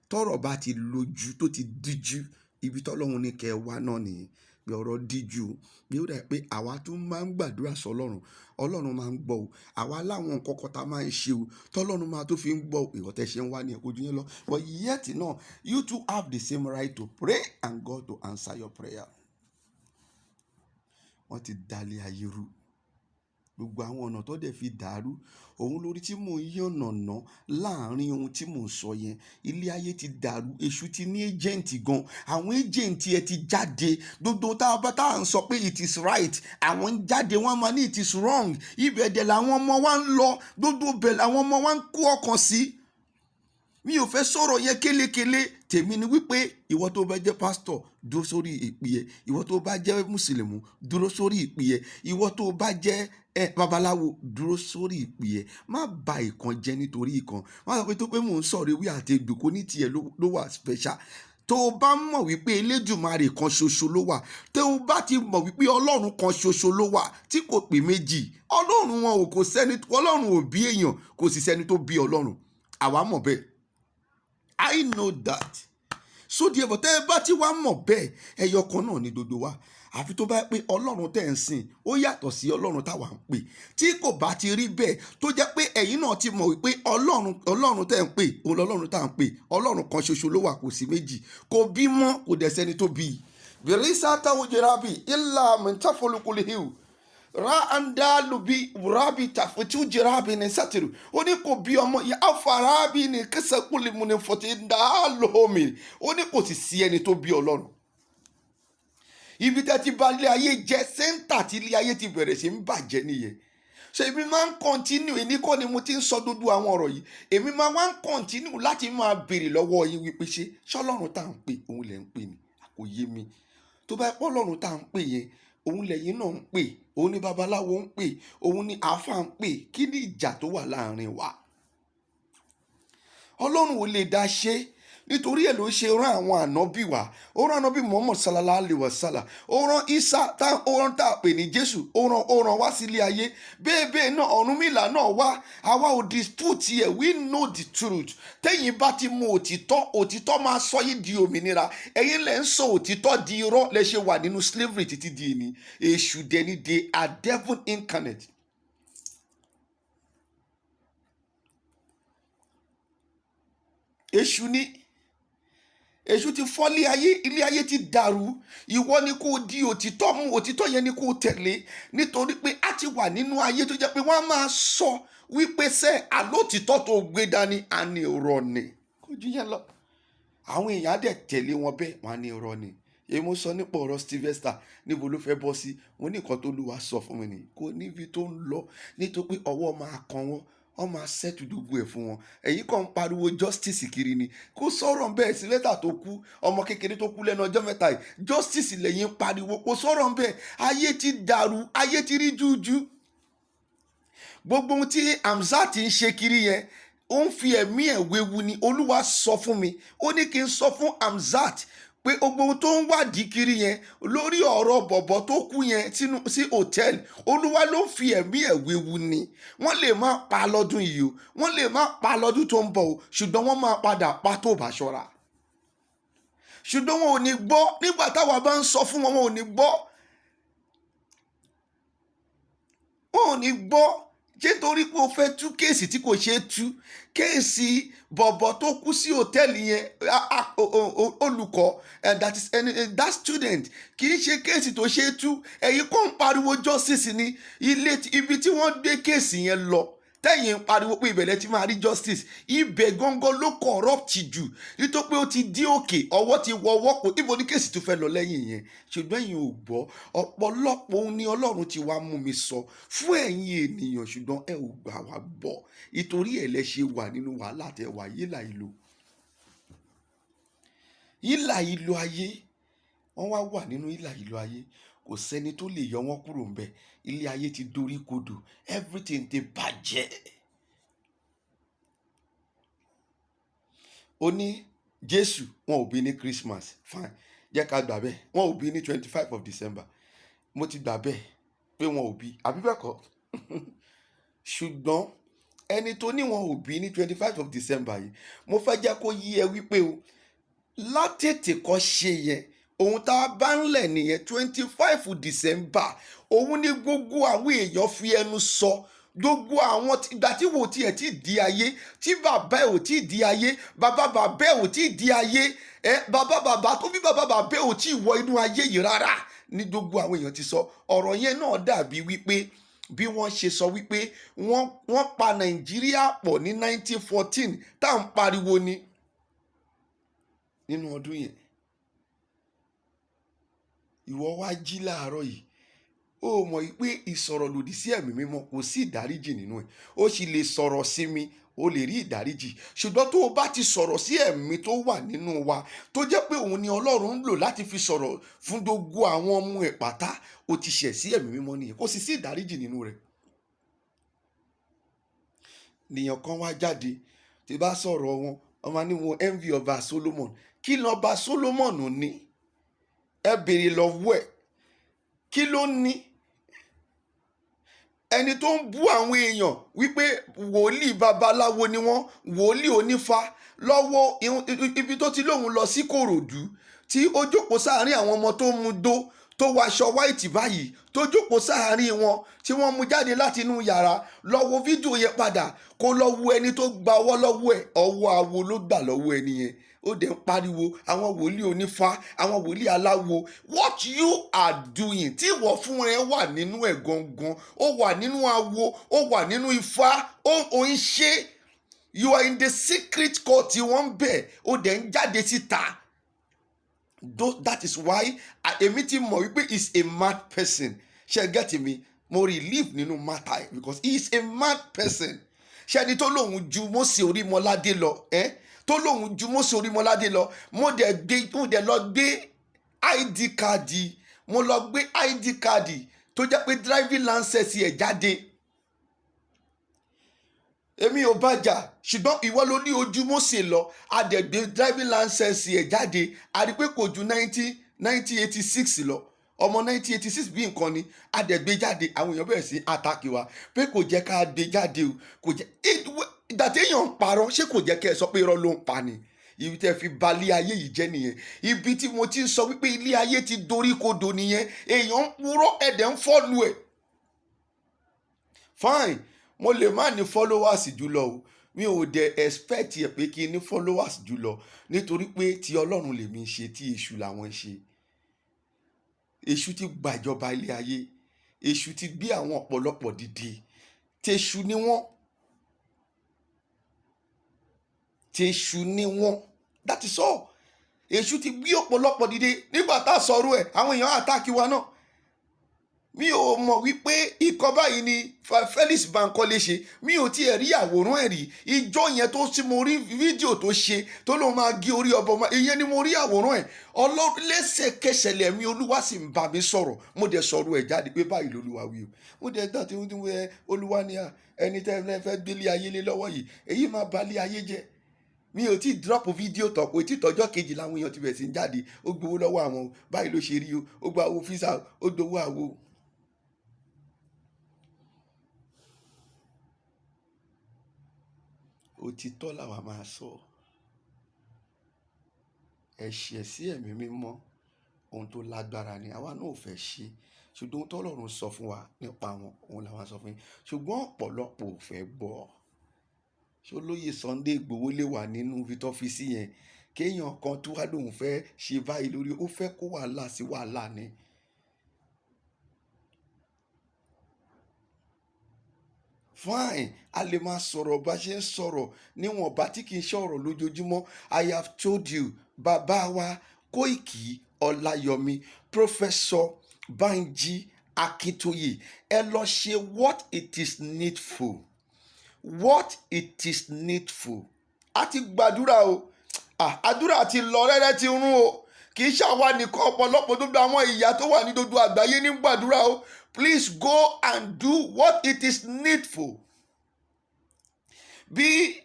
tọ́rọ̀ bá ti lójú tó ti díjú, ibi tọ́lọ́run ní kẹ́ ẹ wá náà nìyẹn, pé ọ̀rọ̀ díjú, pé ó dà pé àwa tún máa ń gbàdúrà sọ́lọ́run, Ọlọ́run máa ń gbọ́ o. Àwa láwọn nǹkan kan tá a máa ń ṣe o tọ́lọ́run máa tó fi ń gbọ́ o. Ìwọ tẹ́ ṣe ń wá ní ẹ̀kọ́ ojú yẹn lọ. But yet náà, you too have the same right to pray and God to answer your prayer. Wọ́n ti dalẹ̀ ayé rú. Gbogbo àwọn ọ̀nà tó dẹ̀ fi dàrú òun lórí tí mò ń yànnàná láàrin ohun tí mò ń sọ yẹn. Ilé ayé ti dàrú. Èṣù ti ní agent gan. Àwọn agent ẹ ti jáde. Gbogbo tá a bá tá à ń sọ pé it is right, àwọn ń jáde, wọ́n máa ní it is wrong. Ibẹ̀ dẹ̀ làwọn ọmọ wa ń lọ. Gbogbo bẹ̀ làwọn ọmọ wa ń kó ọkàn sí. Mi ò fẹ́ sọ̀rọ̀ yẹn kélekèle. Tèmi ni wípé ìwọ tó bá jẹ́ pásítọ̀, dúró sórí ìpè ẹ. Ìwọ tó bá jẹ́ mùsùlùmí, dúró sórí ìpè ẹ. Ìwọ tó bá jẹ́ babaláwo, dúró sórí ìpè ẹ. Má ba ìkan jẹ́ nítorí ìkan. Má sọ pé tó pé mò ń sọ̀rọ̀ ewé àti egbò kò ní tiẹ̀ ló wà special. Tó o bá mọ̀ wípé Elédùmarè kan ṣoṣo ló wà, tó o bá ti mọ̀ wípé Ọlọ́run kan ṣoṣo ló wà tí kò pé méjì, Ọlọ́run wọn ò kò sẹ́ni, Ọlọ́run ò bí èèyàn, kò sì sẹ́ni tó bí Ọlọ́run. Àwa mọ̀ bẹ́ẹ̀. I know that. So therefore, tẹ́ ẹ bá ti wá mọ̀ bẹ́ẹ̀, ẹyọ kan náà ni gbogbo wa. Àfi tó bá pé Ọlọ́run tẹ́ ń sìn ó yàtọ̀ sí Ọlọ́run táwa ń pè. Tí kò bá ti rí bẹ́ẹ̀, tó jẹ́ pé ẹ̀yin náà ti mọ̀ wípé Ọlọ́run tẹ́ ń pè òun lọ́lọ́run tá à ń pè, Ọlọ́run kan ṣoṣo ló wà, kò sí méjì, kò bímọ, kò dẹ̀ sẹ́ni tó bí i. Bìrísà táwọn jẹrà ilà mìtàfọlùkùlìhìw ra andalubi rabi tafutu jirabi ní sátìrù. Ó ní kò bí ọmọ yìí, afarabi ní kẹsàkúlì mu ní fọtí ndàlómi. Ó ní kò sì sí ẹni tó bí Ọlọ́run. Ibi tẹ́ ti bà ilé ayé jẹ́, center tí ilé ayé ti bẹ̀rẹ̀ sí ń bàjẹ́ nìyẹn. So èmi máa ń continue, èmi kọ́ ni mo ti ń sọ gbogbo àwọn ọ̀rọ̀ yìí. Èmi máa wá ń continue láti máa béèrè lọ́wọ́ yín wípé, ṣé ṣọlọ́run tá à ń pè òun lẹ̀ ń pè ní? Kò yé mi. Tó bá pọ́ Ọlọ́run tá à ń pè yẹn òun lẹ́yìn náà ń pè, òun ni babaláwo ń pè, òun ni àáfàá ń pè, kí ni ìjà tó wà láàrin wa? Ọlọ́run ò lè dá ṣe. Nítorí ẹ̀ ló ṣe rán àwọn ànábì wá. Ó rán ànábì Muhammad sallallahu alayhi wa sallam, ó rán Isa tá ó rán tá a pè ní Jésù, ó rán wá sílé ayé. Bẹ́ẹ̀ bẹ́ẹ̀ náà Ọ̀rúnmìlà náà wá. Àwa ò dispute ẹ̀, we know the truth. Tẹ́yìn bá ti mú òtítọ́, òtítọ́ máa sọ yín di òmìnira. Ẹ̀yin lẹ́ ń sọ òtítọ́ di irọ́, lẹ́ ṣe wà nínú slavery títí di èní. Èṣù dẹni, they are devil incarnate. Èṣù ni, èṣù ti fọ́ ilé ayé, ilé ayé ti dàrú. Ìwọ ni kò di òtítọ́ mú, òtítọ́ yẹn ni kò tẹ̀lé, nítorí pé a ti wà nínú ayé tó jẹ́ pé wọ́n á máa sọ wípé sẹ́ àlótìtọ́ tó gbé dání, a ní irọ́ ni, kò ju yẹn lọ. Àwọn èèyàn á dẹ̀ tẹ̀lé wọn bẹ́ẹ̀, wọ́n á ní irọ́ ni. Èyí mo sọ nípa ọ̀rọ̀ Sylvester, níbo ló fẹ́ bọ́ sí? Mo ní nǹkan tó lù wá sọ fún mi nìyí, kò níbi tó ń lọ, nítorí pé ọwọ́ máa kan wọ́n, wọ́n máa settle gbogbo ẹ̀ fún wọn. Èyí kàn ń pariwo justice kiri ni, kó sọ̀rọ̀ bẹ́ẹ̀. Sylvester tó kú, ọmọ kékeré tó kú lẹ́nu ọjọ́ mẹ́ta yìí, justice lẹ́yìn ń pariwo, kó sọ̀rọ̀ bẹ́ẹ̀. Ayé ti dàrú, ayé ti rí jújú. Gbogbo ohun tí Hamzat ń ṣe kiri yẹn, ó ń fi ẹ̀mí ẹ̀ wewu ni. Olúwa sọ fún mi, ó ní kí n sọ fún Hamzat pé gbogbo ohun tó ń wádìí kiri yẹn lórí ọ̀rọ̀ bọ̀bọ̀ tó kú yẹn sínú sí hòtẹ́ẹ̀lì, Olúwa ló ń fi ẹ̀mí ẹ̀ wewu ni. Wọ́n lè má pa lọ́dún yìí o, wọ́n lè má pa lọ́dún tó ń bọ̀ o, ṣùgbọ́n wọ́n máa padà pa tó bá ṣọ́ra. Ṣùgbọ́n wọn ò ní gbọ́. Nígbà táwa bá ń sọ fún wọn, wọn ò ní gbọ́, wọn ò ní gbọ́. Ṣé torí pé o fẹ́ tú case tí kò ṣeé tú, case bọ̀bọ̀ tó kú sí hòtẹ́ẹ̀lì yẹn, olùkọ́, that is that student, kì í ṣe case tó ṣeé tú. Ẹ̀yin kò ń pariwo justice ní ilé ibi tí wọ́n gbé case yẹn lọ. Tẹ́yìn ń pariwo pé ibẹ̀ lẹ ti máa rí justice, ibẹ̀ gangan ló corrupt jù, nítorí pé ó ti dí òkè, ọwọ́ ti wọ ọwọ́ kò. Ibo ní case tó fẹ́ lọ lẹ́yìn yẹn? Ṣùgbọ́n ẹ̀yin ò gbọ́. Ọ̀pọ̀lọpọ̀ ohun ni Ọlọ́run ti wá mú mi sọ fún ẹ̀yin ènìyàn, ṣùgbọ́n ẹ ò gbà wá gbọ́. Ìtorí ẹ̀ lẹ ṣe wà nínú wàhálà tẹ wà. Yílà ìlò, yílà ìlò ayé, wọ́n wá wà nínú ìlà ìlò ayé, kò sẹ́ni tó lè yọ wọ́n kúrò ńbẹ̀. Ilé ayé ti dorí kodò, everything ti bàjẹ́. Ó ní Jésù wọn ò bí ní Christmas, fine, jẹ́ ká gbà bẹ́ẹ̀. Wọn ò bí ní 25 of December, mo ti gbà bẹ́ẹ̀ pé wọn ò bí, àbí bẹ́ẹ̀ kọ́? Ṣùgbọ́n ẹni tó ní wọn ò bí ní 25 of December yìí, mo fẹ́ jẹ́ kó yí ẹ wípé o látètè kọ́ ṣe yẹn, ohun tá a bá ń lẹ̀ nìyẹn. 25 December òun ni gbogbo àwọn èèyàn fi ẹnu sọ. Gbogbo àwọn ìgbà tí wò tiẹ̀ tí di ayé, tí bàbá ẹ̀ ò tí di ayé, bàbá bàbá ẹ̀ ò tí di ayé ẹ, bàbá bàbá tó bí bàbá bàbá ẹ̀ ò tí wọ inú ayé yìí rárá ní gbogbo àwọn èèyàn ti sọ ọ̀rọ̀ yẹn. Náà dàbí wípé bí wọ́n ṣe sọ wípé wọ́n pa Nàìjíríà pọ̀ ní 1914 tá à ń pariwo ni nínú ọdún yẹn. Ìwọ wá jí láàárọ̀ yìí, ó mọ̀ pé ìsọ̀rọ̀ lòdì sí ẹ̀mí mímọ́, kò sí ìdáríjì nínú ẹ̀. Ó sì lè sọ̀rọ̀ sí mi, ó lè rí ìdáríjì, ṣùgbọ́n tó o bá ti sọ̀rọ̀ sí ẹ̀mí tó wà nínú wa, tó jẹ́ pé òun ni Ọlọ́run ń lò láti fi sọ̀rọ̀ fún gbogbo àwọn ọmọ ẹ̀ pátá, ó ti ṣẹ̀ sí ẹ̀mí mímọ́ nìyẹn, kò sì sí ìdáríjì nínú rẹ̀. Nìyẹn kan wá jáde tí bá sọ̀rọ̀ wọn, wọ́n máa ní wọn envy ọba Solomon. Kí lọ́ba Solomon ní? Ẹ béèrè lọ́wọ́ ẹ̀, kí ló ní? Ẹni tó ń bú àwọn èèyàn wípé wòlíì babaláwo ni wọ́n, wòlíì onífá, lọ́wọ́ ibi tó ti lóun lọ sí Kòròdú, tí ó jókòó sáàárín àwọn ọmọ tó ń mu dó, tó wọ aṣọ white báyìí, tó jókòó sáàárín wọn, tí wọ́n mú jáde láti inú yàrá. Lọ wo fídíò yẹn padà, kó lọ wo ẹni tó gba ọwọ́ lọ́wọ́ ẹ̀. Ọwọ́ awo ló gbà lọ́wọ́ ẹni yẹn. Ó dẹ̀ ń pariwo àwọn wòlíì onífá, àwọn wòlíì aláwo. What you are doing, tí ìwọ fún ẹ wà nínú ẹ̀ gangan, ó wà nínú awo, ó wà nínú ifá, ó ń ṣe. You are in the secret court tí wọ́n ń bẹ̀, ó dẹ̀ ń jáde síta. That is why èmi ti mọ̀ wípé he is a mad person. Ṣe get me? Mo relieve nínú matter ẹ̀ because he is a mad person. Ṣe ẹni tó lóun ju Mósè Orímọládé lọ ẹ́, tó lóun ju Mósè Orímọládé lọ? Mo dẹ̀ lọ gbé ID card, mo lọ gbé ID card tó jẹ́ pé driving license ẹ̀ jáde. Èmi ò bá jà, ṣùgbọ́n ìwọ ló ní ojú Mósè lọ. A dẹ̀ gbé driving license ẹ̀ jáde, a rí pé kò ju 1986 lọ, ọmọ 1986 bí nǹkan ni. A dẹ̀ gbé jáde. Àwọn èèyàn bẹ̀rẹ̀ sí attack wa pé kò jẹ́ ká gbé jáde o, kò jẹ́. Ìgbà téèyàn ń parọ́, ṣé kò jẹ́ kẹ́ ẹ sọ pé irọ́ ló ń pa ni? Ibi tẹ́ fi balẹ̀ ayé yìí jẹ́ nìyẹn. Ibi tí mo ti ń sọ wípé ilé ayé ti dorí kodò nìyẹn. Èèyàn ń purọ́, ẹ̀dẹ̀ ń follow ẹ̀. Fine, mo lè má ní followers jùlọ o. Mi ò dẹ̀ expect ẹ̀ pé kí n ní followers jùlọ, nítorí pé ti Ọlọ́run lèmi ń ṣe, tí èṣù làwọn ń ṣe. Èṣù ti gbàjọba ilé ayé. Èṣù ti gbé àwọn ọ̀pọ̀lọpọ̀ dìde. Tèṣù ni wọ́n, tèṣù ni wọ́n. That is all. Èṣù ti gbé ọ̀pọ̀lọpọ̀ dìde. Nígbà tá a sọ̀rọ̀ ẹ̀, àwọn èèyàn attack wa náà. Mi ò mọ̀ wípé ikọ̀ báyìí ni Felix Bankole ṣe. Mi ò tiẹ̀ rí àwòrán ẹ̀ rí. Ìjọ yẹn tó tí mo rí fídíò tó ṣe, tó lóun máa gé orí ọba ọmọ ìyẹn ni mo rí àwòrán ẹ̀. Ọlọ́run, lẹ́sẹ̀kẹsẹ̀ lẹ̀mí Olúwa sì ń bá mi sọ̀rọ̀. Mo dẹ̀ sọ̀rọ̀ ẹ̀ jáde pé báyìí lolúwa wí o. Mo dẹ̀ dá tí wọ́n Olúwa ni ẹni tẹ́ ẹ fẹ́ gbélé ayé lé lọ́wọ́ yìí, èyí máa balẹ̀ ayé jẹ́. Mi ò tí drop fídíò tán, kò tí tọjọ́ kejì làwọn èèyàn ti bẹ̀rẹ̀ sí ń jáde. Ó gbowó lọ́wọ́ àwọn, báyìí ló ṣe rí o, ó gba owó físà, ó gbowó àwo. Òtítọ́ làwa máa sọ. Ẹ̀ṣẹ̀ sí ẹ̀mí mímọ́, ohun tó lágbára ni. Àwa náà ò fẹ́ ṣe, ṣùgbọ́n ohun tọ́lọ́run sọ fún wa nípa wọn, òun làwa sọ fún yín. Ṣùgbọ́n ọ̀pọ̀lọpọ̀ ò fẹ́ gbọ́. Ṣé olóyè Sunday Igboho lè wà nínú ibi tó fi sí yẹn, kéèyàn kan tó wá lóun fẹ́ ṣe báyìí lórí, ó fẹ́ kó wàhálà sí wàhálà ni? Fine, a lè máa sọ̀rọ̀ bá ṣe ń sọ̀rọ̀ níwọ̀nba tí kì í ṣọ̀rọ̀ lójoojúmọ́. I have told you, bàbá wa Kóìkì Ọláyọmí, Professor Banji Akintoye, ẹ lọ ṣe what it is needful, what it is needful. A ti gbàdúrà o. Ah, àdúrà ti lọ rẹ́rẹ́ ti rún o. Kì í ṣàwa nìkan, ọ̀pọ̀lọpọ̀ gbogbo àwọn ìyá tó wà ní gbogbo àgbáyé ní gbàdúrà o. Please go and do what it is needful. Bí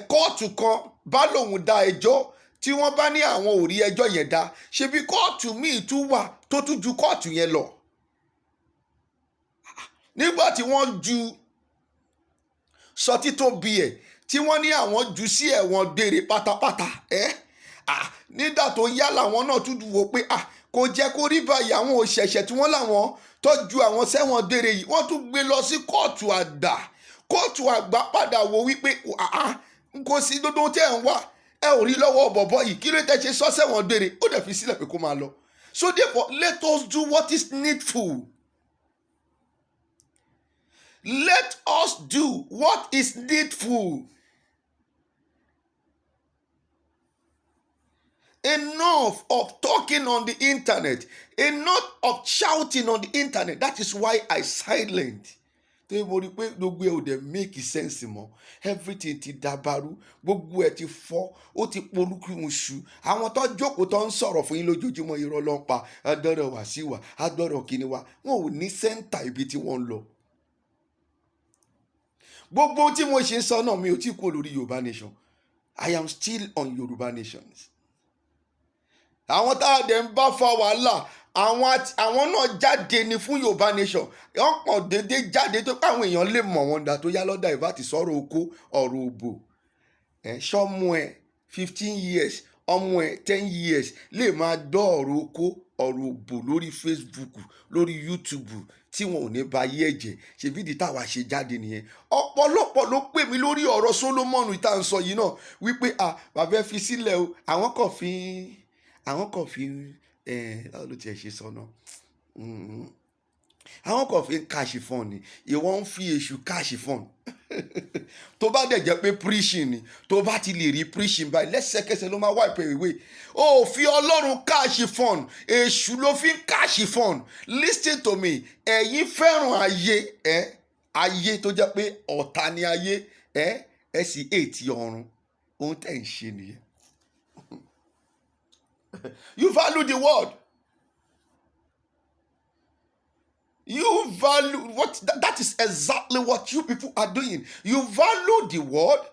kóòtù kan bá lòun dá ẹjọ́, tí wọ́n bá ní àwọn ò rí ẹjọ́ yẹn dá, ṣebí kóòtù míì tún wà tó tún ju kóòtù yẹn lọ. Nígbà tí wọ́n ju Sọtítọ́bí ẹ̀, tí wọ́n ní àwọn jù sí ẹ̀wọ̀n gbére pátápátá ẹ́, nígbà tó yá làwọn náà tún wò pé kò jẹ́ kó rí báyìí. Àwọn òṣẹ̀ṣẹ̀ tí wọ́n láwọn tọ́jú àwọn sẹ́wọ̀n gbére yìí, wọ́n tún gbé lọ sí kóòtù àgbà. Kóòtù àgbà padà wò wípé kò sí gbogbo tẹ́ ẹ̀ ń wá, ẹ ò rí lọ́wọ́ bọ̀bọ̀ yìí, kí ló tẹ́ ṣe sọ sẹ́wọ̀n gbére? Ó dẹ̀ fi sílẹ̀ pé kó máa lọ. So therefore, let us do what is needful. Let us do what is needful. Enough of talking on the internet. Enough of shouting on the internet. That is why I silent. Torí mo rí i pé gbogbo ẹ̀ ò dẹ̀ make sense mọ́. Everything ti dàbàrú, gbogbo ẹ̀ ti fọ́, ó ti polúkúmuṣu. Àwọn tó jókòó tó ń sọ̀rọ̀ fún yín lójoojúmọ́, irọ́ ló ń pa. Agbọ́dọ̀ wá sí wa, agbọ́dọ̀ kíni wa. Wọn ò ní center ibi tí wọ́n ń lọ. Gbogbo tí mo ṣe ń sọ náà, mi ò tí kúrò lórí Yorùbá Nation. I am still on Yorùbá Nations. Àwọn tá a dẹ̀ ń bá fa wàhálà, Àwọn náà jáde ní fún Yorùbá Nation. Wọ́n pọ̀ déédéé jáde tó pé àwọn èèyàn lè mọ̀ wọ́n dà tó yá lọ́dà ìbá ti sọ̀rọ̀ oko, ọ̀rọ̀ òbò ẹ̀. Ṣọ́mú ẹ̀ 15 years, ọmọ ẹ̀ 10 years lè máa gbọ́ ọ̀rọ̀ oko, ọ̀rọ̀ òbò lórí Facebook, lórí YouTube, tí wọn ò ní ba yé ẹ̀jẹ̀? Ṣèbí ìdí táwa ṣe jáde nìyẹn. Ọ̀pọ̀lọpọ̀ ló pè mí lórí ọ̀rọ̀ Solomon tá à ń sọ yìí náà wípé, "À, bàbá, ẹ fi sílẹ̀ o, àwọn kàn fi ẹ̀, báwo ló tiẹ̀ ṣe sọ náà? Àwọn kan fi ń catch fun ni." Ìwọ ń fi èṣù catch fun. Tó bá dẹ̀ jẹ́ pé preaching ni, tó bá ti lè rí preaching báyìí, lẹ́sẹ̀kẹsẹ̀ ló máa wipe away. Ó fi Ọlọ́run catch fun, èṣù ló fi ń catch fun. Listen to me, ẹ̀yin fẹ́ràn ayé ẹ̀, ayé tó jẹ́ pé ọ̀tá ni ayé ẹ̀, ẹ̀ sì ètí ọ̀run. Ohun tẹ̀ ń ṣe nìyẹn. You value the world. You value what that is exactly what you people are doing. You value the world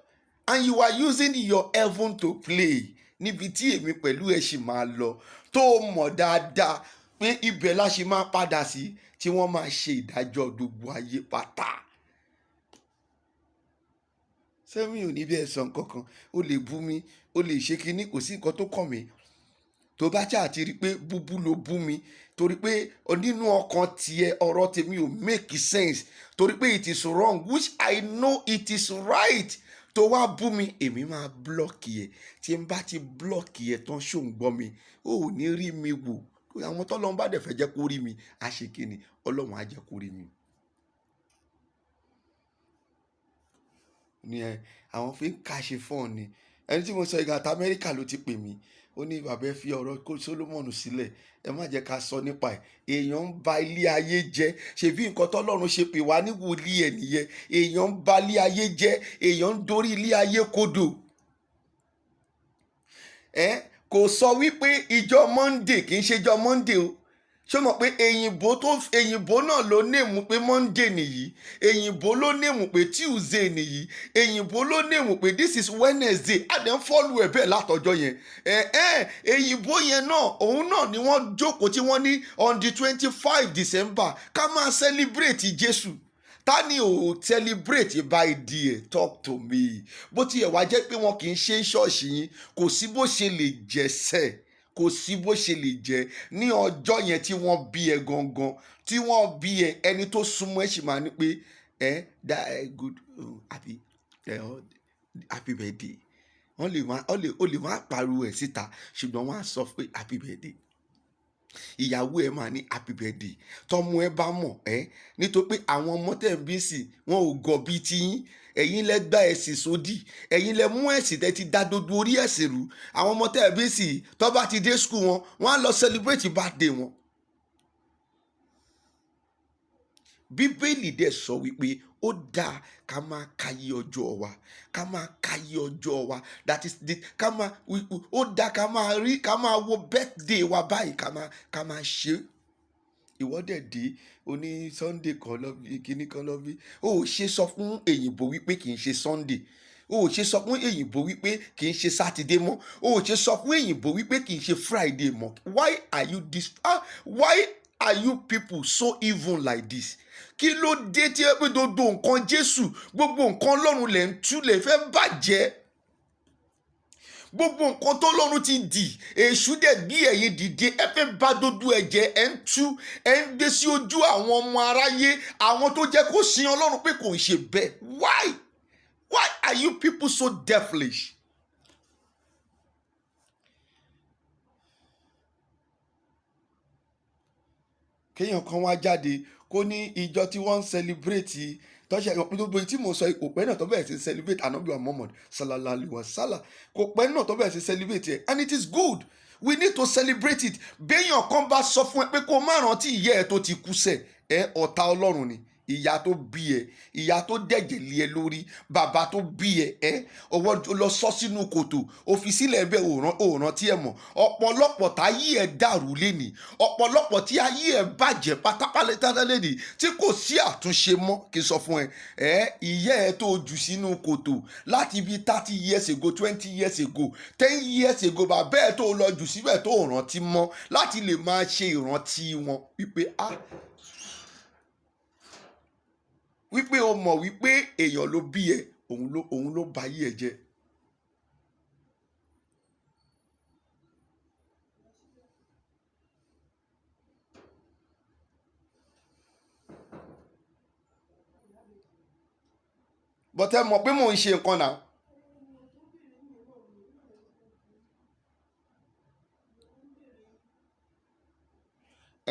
and you are using your heaven to play. Níbi tí èmi pẹ̀lú ẹ̀ ṣì máa lọ, tó mọ̀ dáadáa pé ibẹ̀ la ṣe máa padà sí, tí wọ́n máa ṣe ìdájọ́ gbogbo ayé pátá. Sẹ́mi ò ní bí ẹ sọ nǹkan kan, ó lè bú mi, ó lè ṣe kinní, kò sí nǹkan tó kàn mí. Tó bá ṣáà ti rí pé búbú ló bú mi, torí pé nínú ọkàn tiẹ̀ ọ̀rọ̀ tèmi ò make sense, torí pé it is wrong, which I know it is right, tó wá bú mi, èmi máa block ẹ. Tí n bá ti block ẹ tán, ṣó ń gbọ́ mi? Ó ò ní rí mi wò. Àwọn tọ́lọ́run bá dẹ̀ fẹ́ jẹ́ kó rí mi, á ṣe kí ni? Ọlọ́run á jẹ́ kó rí mi. Ní ẹ àwọn fi ń catch fun ni. Ẹni tí mo sọ ìgbà àti Amẹ́ríkà ló ti pè mí. Ó ní, "Bàbá, ẹ fi ọ̀rọ̀ Solomon sílẹ̀, ẹ má jẹ́ ká sọ nípa ẹ̀. Èèyàn ń ba ilé ayé jẹ́." Ṣebí nǹkan tọ́lọ́run ṣe pè wá ní wòlíì ẹ̀ nìyẹn. Èèyàn ń ba ilé ayé jẹ́, èèyàn ń dorí ilé ayé kodò. Ẹ kò sọ wípé ìjọ Monday kì í ṣe ìjọ Monday o. Ṣé o mọ̀ pé èyìnbó tó èyìnbó náà ló name pé Monday nìyí, èyìnbó ló name pé Tuesday nìyí, èyìnbó ló name pé this is Wednesday? A dẹ̀ ń follow ẹ̀ bẹ́ẹ̀ látọjọ́ yẹn. Ẹ̀ ẹ́ èyìnbó yẹn náà, òun náà ni wọ́n jókòó tí wọ́n ní on the 25 December ká máa celebrate Jésù. Ta ni ò celebrate by there? Talk to me. Bó tiẹ̀ wá jẹ́ pé wọn kì í ṣe ṣọ́ọ̀ṣì yín, kò sí bó ṣe lè jẹ́sẹ̀, kò sí bó ṣe lè jẹ́ ní ọjọ́ yẹn tí wọ́n bí ẹ gangan, tí wọ́n bí ẹ, ẹni tó súnmọ́ ẹ sì máa ní pé ẹ that good happy happy birthday. Wọ́n lè máa ó lè máa pariwo ẹ̀ síta, ṣùgbọ́n wọ́n á sọ pé happy birthday. Ìyàwó ẹ máa ní happy birthday. Tọmọ ẹ bá mọ̀ ẹ́, nítorí pé àwọn ọmọ tẹ̀ ń bí sí, wọn ò gọ̀ bíi tiyín. Ẹ̀yin lẹ gbá ẹ̀sìn sódì, ẹ̀yin lẹ mú ẹ̀sìn tẹ́ ti da gbogbo orí ẹ̀sìn rú. Àwọn ọmọ tẹ̀ ń bí sí, tó bá ti dé school wọn, wọ́n á lọ celebrate birthday wọn. Bíbélì dẹ̀ sọ wípé ó dáa ká máa kàyé ọjọ́ wa, ká máa kàyé ọjọ́ wa. That is the ká máa, ó dáa ká máa rí, ká máa wo birthday wa báyìí, ká máa ṣe. Ìwọ dẹ̀ dé, oní Sunday kan lọ bí kíní kan lọ bí. Ó ò ṣe sọ fún èyìnbó wípé kì í ṣe Sunday? Ó ò ṣe sọ fún èyìnbó wípé kì í ṣe Saturday mọ́? Ó ò ṣe sọ fún èyìnbó wípé kì í ṣe Friday mọ́? Why are you this, ah, why are you people so evil like this? Kí ló dé tí ẹ pé gbogbo nǹkan Jésù, gbogbo nǹkan Ọlọ́run lẹ̀ ń tú, lẹ̀ fẹ́ bàjẹ́? Gbogbo nǹkan tó lọ́run ti dì, èṣù dẹ̀ gbé ẹ̀yin dìde, ẹ fẹ́ bá gbogbo ẹ̀jẹ̀, ẹ̀ ń tú, ẹ̀ ń gbé sí ojú àwọn ọmọ aráyé, àwọn tó jẹ́ kó sin Ọlọ́run pé kò ń ṣe bẹ́ẹ̀. Why are you people so devilish? Kéèyàn kan wá jáde kó ní ìjọ tí wọ́n ń celebrate tọ́ṣẹ̀ gbogbo tí mo sọ, kò pẹ́ náà tó bẹ̀rẹ̀ sí celebrate Ànábì wa Muhammad sallallahu alayhi wa sallam. Kò pẹ́ náà tó bẹ̀rẹ̀ sí celebrate ẹ̀, and it is good, we need to celebrate it. Béèyàn kan bá sọ fún ẹ pé kó má rántí ìyá ẹ tó ti kú sẹ̀ ẹ, ọ̀tá Ọlọ́run ni. Ìyá tó bí ẹ, ìyá tó dẹ̀jẹ̀ lé ẹ lórí, bàbá tó bí ẹ, ẹ ọwọ́ lọ sọ sínú kòtò, ó fi sílẹ̀ bẹ́ẹ̀, òòràn tí ẹ mọ̀. Ọ̀pọ̀lọpọ̀ táyé ẹ dàrú lénìí, ọ̀pọ̀lọpọ̀ tí ayé ẹ bàjẹ́ pátápátá lénìí, tí kò sí àtúnṣe mọ́, kí n sọ fún ẹ, ẹ ìyá ẹ tó jù sínú kòtò láti bí 30 years ago, 20 years ago, 10 years ago, bàbá ẹ tó lọ jù síbẹ̀ tó rántí mọ́ láti lè máa ṣe ìrántí wọn wípé, ah, wípé o mọ̀ wípé èèyàn ló bí ẹ, òun ló ba ayé ẹ jẹ́. But ẹ mọ̀ pé mò ń ṣe nǹkan náà.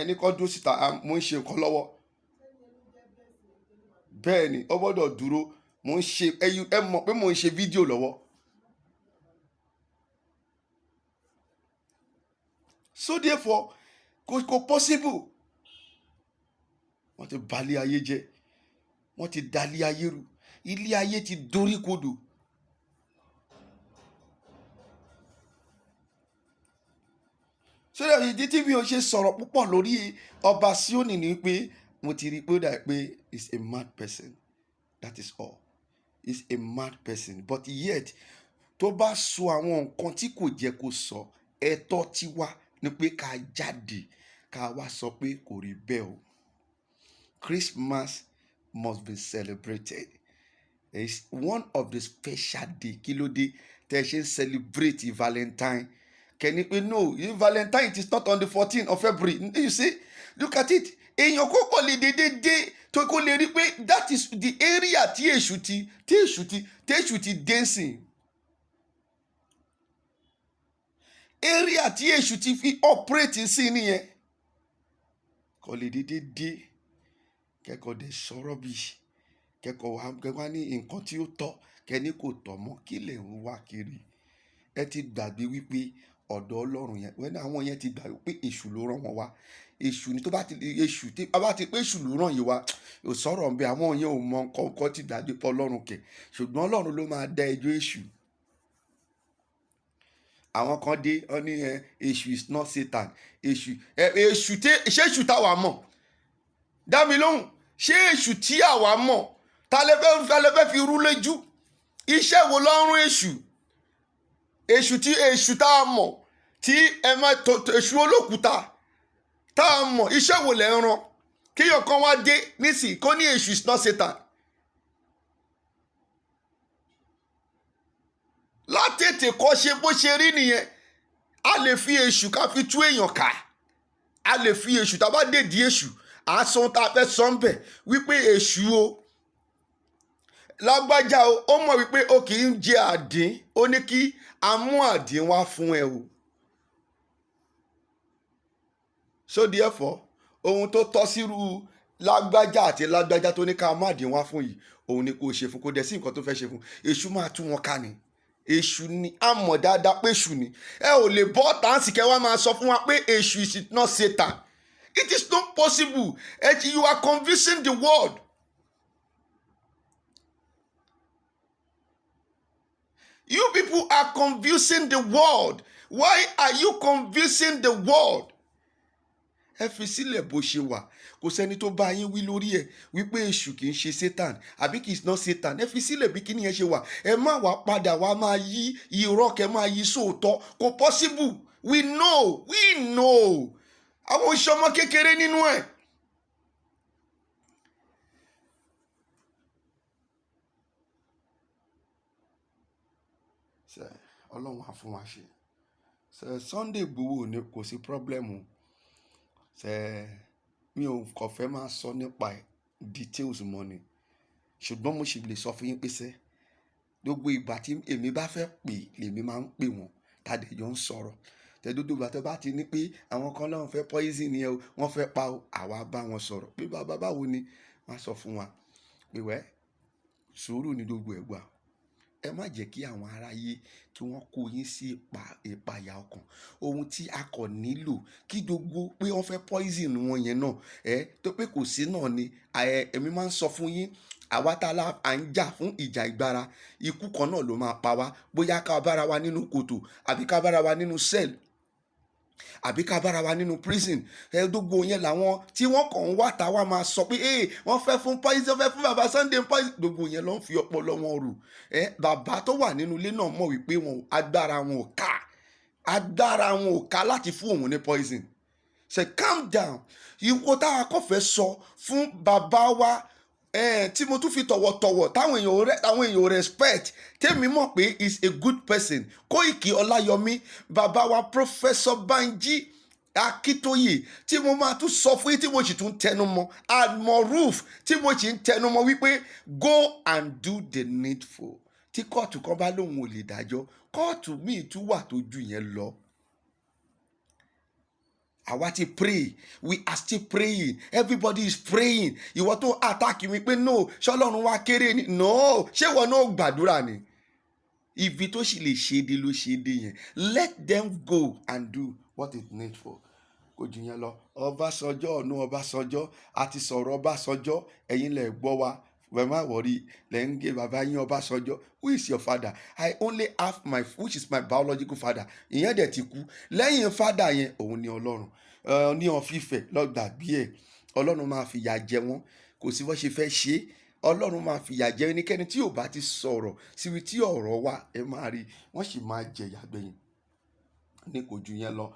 Ẹni kan dúró síta, mò ń ṣe nǹkan lọ́wọ́. Bẹ́ẹ̀ ni, ó gbọ́dọ̀ dúró. Mò ń ṣe, ẹ mọ̀ pé mò ń ṣe fídíò lọ́wọ́. So therefore, kò possible. Wọ́n ti balẹ̀ ayé jẹ́, wọ́n ti dalẹ̀ ayé rú, ilé ayé ti dorí kodò. So that ìdí tí mi ò ṣe sọ̀rọ̀ púpọ̀ lórí ọba Síónì ni pé mo ti rí i pé ó dà pé is a mad person. That is all, is a mad person. But yet, tó bá sọ àwọn nǹkan tí kò jẹ́ kó sọ, ẹ̀tọ́ tiwa ni pé ká jáde, ká wá sọ pé kò rí bẹ́ẹ̀ o. Christmas must be celebrated. It's one of the special day. Kí ló dé tẹ́ ẹ ṣe ń celebrate Valentine? Kẹ́ni pé no, Valentine, it is not on the 14th of February. You see, look at it. Èèyàn kò kọ̀ lè dédé dé tó kó lè rí pé that is the area tí èṣù ti dé sìn, area tí èṣù ti fi operate sí nìyẹn. Kò lè dédé dé, kẹ́kọ̀ọ́ dé sọ̀rọ̀ bí kẹ́kọ̀ọ́ wá, kẹ́kọ̀ọ́ ní nǹkan tí ó tọ́, kẹ́ni kò tọ́ mọ́. Kí lè ń wá kiri? Ẹ ti gbàgbé wípé ọ̀dọ̀ Ọlọ́run yẹn wẹ́n, àwọn yẹn ti gbàgbé pé èṣù ló rán wọn wá. Èṣù ni. Tó bá ti èṣù, tí a bá ti pé èṣù ló rán yìí wá, ò sọ̀rọ̀ nbẹ. Àwọn yẹn ò mọ nǹkan kan, ti gbàgbé pé Ọlọ́run kẹ̀, ṣùgbọ́n Ọlọ́run ló máa dá ẹjọ́ èṣù. Àwọn kan dé, wọ́n ní ẹ èṣù is not Satan. Èṣù ẹ, èṣù tí, ṣé èṣù táwa mọ̀? Dá mi lóhùn, ṣé èṣù tí àwa mọ̀? Ta lẹ fẹ́ fi rú lójú? Iṣẹ́ wo lọ́rùn èṣù? Èṣù tí, èṣù tá a mọ̀ tí ẹ má tó, èṣù olókùúta tá a mọ̀, iṣẹ́ wo lẹ́ ń rán? Kéèyàn kan wá dé nísìnyí, kó ní èṣù is not Satan. Látètè kọ́ ṣe bó ṣe rí nìyẹn. A lè fi èṣù ká fi tú èèyàn ká. A lè fi èṣù, tá a bá dèdí èṣù, à á sọ ohun tá a fẹ́ sọ ń bẹ̀ wípé èṣù o, lágbájá o, ó mọ̀ wípé o kì í jẹ àdín, ó ní kí a mú àdín wá fún ẹ o. So therefore, ohun tó tọ́ sírú lágbájá àti lágbájá tó ní ká má dín wá fún yìí, òun ni kò ṣe fún. Kó dẹ̀ sí nǹkan tó fẹ́ ṣe fún. Èṣù máa tú wọn ká ni. Èṣù ni, a mọ̀ dáadáa pé èṣù ni. Ẹ ò lè bọ́ táǹsì kẹ́ wá máa sọ fún wa pé èṣù is not Satan. It is not possible. You are confusing the world. You people are confusing the world. Why are you confusing the world? Ẹ fi sílẹ̀ bó ṣe wà. Kò sẹ́ni tó bá yín wí lórí ẹ̀ wípé èṣù kì í ṣe Satan àbí kì í not Satan. Ẹ fi sílẹ̀ bí kíní yẹn ṣe wà. Ẹ má wá padà wá máa yí irọ́, kẹ máa yí sóòótọ́. Kò possible. We know, we know. Àwọn oṣù ọmọ kékeré nínú ẹ̀. Ṣé Ọlọ́run á fún wa ṣe? Ṣé Sunday Igboho ni kò sí problem? Ṣé mi ò kàn fẹ́ máa sọ nípa ẹ̀ details mọ́ ni, ṣùgbọ́n mo sì lè sọ fún yín pé ṣé gbogbo ìgbà tí èmi bá fẹ́ pè, lèmi máa ń pè wọ́n, tàdé jọ ń sọ̀rọ̀. Tẹ̀dódó ìgbà tó bá ti ní pé àwọn kan lọ́wọ́ fẹ́ poison yẹn o, wọ́n fẹ́ pa o, àwa bá wọn sọ̀rọ̀ pé bàbá, báwo ni? Wọ́n á sọ fún wa pé wẹ́, sùúrù ni gbogbo ẹ̀ gbà. Ẹ má jẹ́ kí àwọn aráyé kí wọ́n kó yín sí ìpayà ọkàn. Ohun tí a kò nílò kí gbogbo pé wọ́n fẹ́ poison wọn yẹn náà, ẹ tó pé kò sí náà ni. Èmi máa ń sọ fún yín, àwa tá à ń jà fún ìjà ìgbára, ikú kan náà ló máa pa wá. Bóyá ká bára wa nínú kòtò, àbí ká bára wa nínú cell, àbí ká bára wa nínú prison. Ẹ gbogbo yẹn làwọn tí wọ́n kàn ń wá ta wá máa sọ pé ee, wọ́n fẹ́ fún poison, wọ́n fẹ́ fún bàbá Sunday poison. Gbogbo yẹn ló ń fi ọpọlọ wọn rò. Ẹ bàbá tó wà nínú ilé náà mọ̀ wípé wọn agbára wọn ò ká, agbára wọn ò ká láti fún òun ní poison. Say calm down. Ìwọ táwa kò fẹ́ sọ fún bàbá wa, tí mo tún fi tọ̀wọ̀tọ̀wọ̀ táwọn èèyàn respect, tèmi mọ̀ pé is a good person, Kóìkì Ọláyọmí, bàbá wa Professor Banji Akíntóyè, tí mo máa tún sọ fún yín, tí mo sì tún tẹnu mọ́, Almoruf, tí mo sì ń tẹnu mọ́ wípé go and do the needful. Tí kóòtù kan bá lóun ò lè dájọ́, kóòtù míì tún wà tó ju yẹn lọ. Àwa ti pray, we are still praying, everybody is praying. Ìwọ tó attack mi pé no, ṣọlọ́run wá kéré ni? No, ṣé ìwọ náà gbàdúrà ni? Ibi tó sì lè ṣe dé ló ṣe dé yẹn. Let them go and do what is needful. Kò jù yẹn lọ. Ọbásanjọ́, ọ̀nù Ọbásanjọ́, a ti sọ̀rọ̀ Ọbásanjọ́, ẹ̀yin lẹ̀ gbọ́ wa. Ẹ má worry. Lẹ̀ ń gé bàbá yín Ọbásanjọ́. Who is your father? I only have my, which is my biological father. Ìyẹn dẹ̀ ti kú. Lẹ́yìn father yẹn, òun ni Ọlọ́run ní ọ̀fífẹ́ lọ́gbàgbé ẹ̀. Ọlọ́run máa fìyà jẹ wọ́n. Kò sí bó ṣe fẹ́ ṣe é, Ọlọ́run máa fìyà jẹ ẹnikẹ́ni tí ò bá ti sọ̀rọ̀ síbi tí ọ̀rọ̀ wà. Ẹ máa rí, wọ́n sì máa jẹ̀yà gbẹ̀yìn ní. Kò ju yẹn lọ.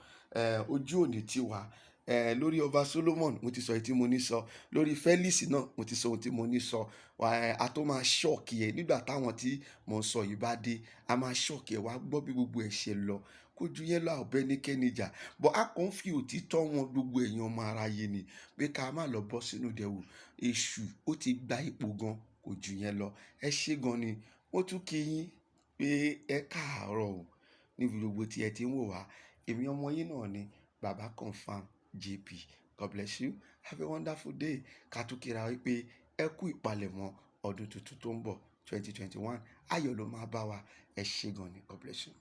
Ojú òní ti wà lórí ọba Solomon. Mo ti sọ èyí tí mo ní sọ lórí Felix náà, mo ti sọ ohun tí mo ní sọ. A tó máa shock ẹ nígbà táwọn tí mò ń sọ yìí bá dé, a máa shock ẹ wá gbọ́ bí gbogbo ẹ̀ ṣe lọ. Kó ju yẹn lọ. Àbẹ níkẹ́ni jà bọ́, a kàn ń fi òtítọ́ wọn gbogbo èèyàn ọmọ aráyé ni pé ká má lọ bọ́ sínú ìdẹ̀wò èṣù. Ó ti gba ipò gan. Kò ju yẹn lọ. Ẹ ṣé gan ni. Mo tún kí yín pé ẹ káàárọ̀ o níbi gbogbo tí ẹ ti ń wò wá. Èmi ọmọ yín náà ni, Baba Confam JP. God bless you, have a wonderful day. Ká tún kíra wípé ẹ kú ìpalẹ̀mọ́ ọdún tuntun tó ń bọ̀, 2021. Ayọ̀ ló máa bá wa. Ẹ ṣé gan ni. God bless you.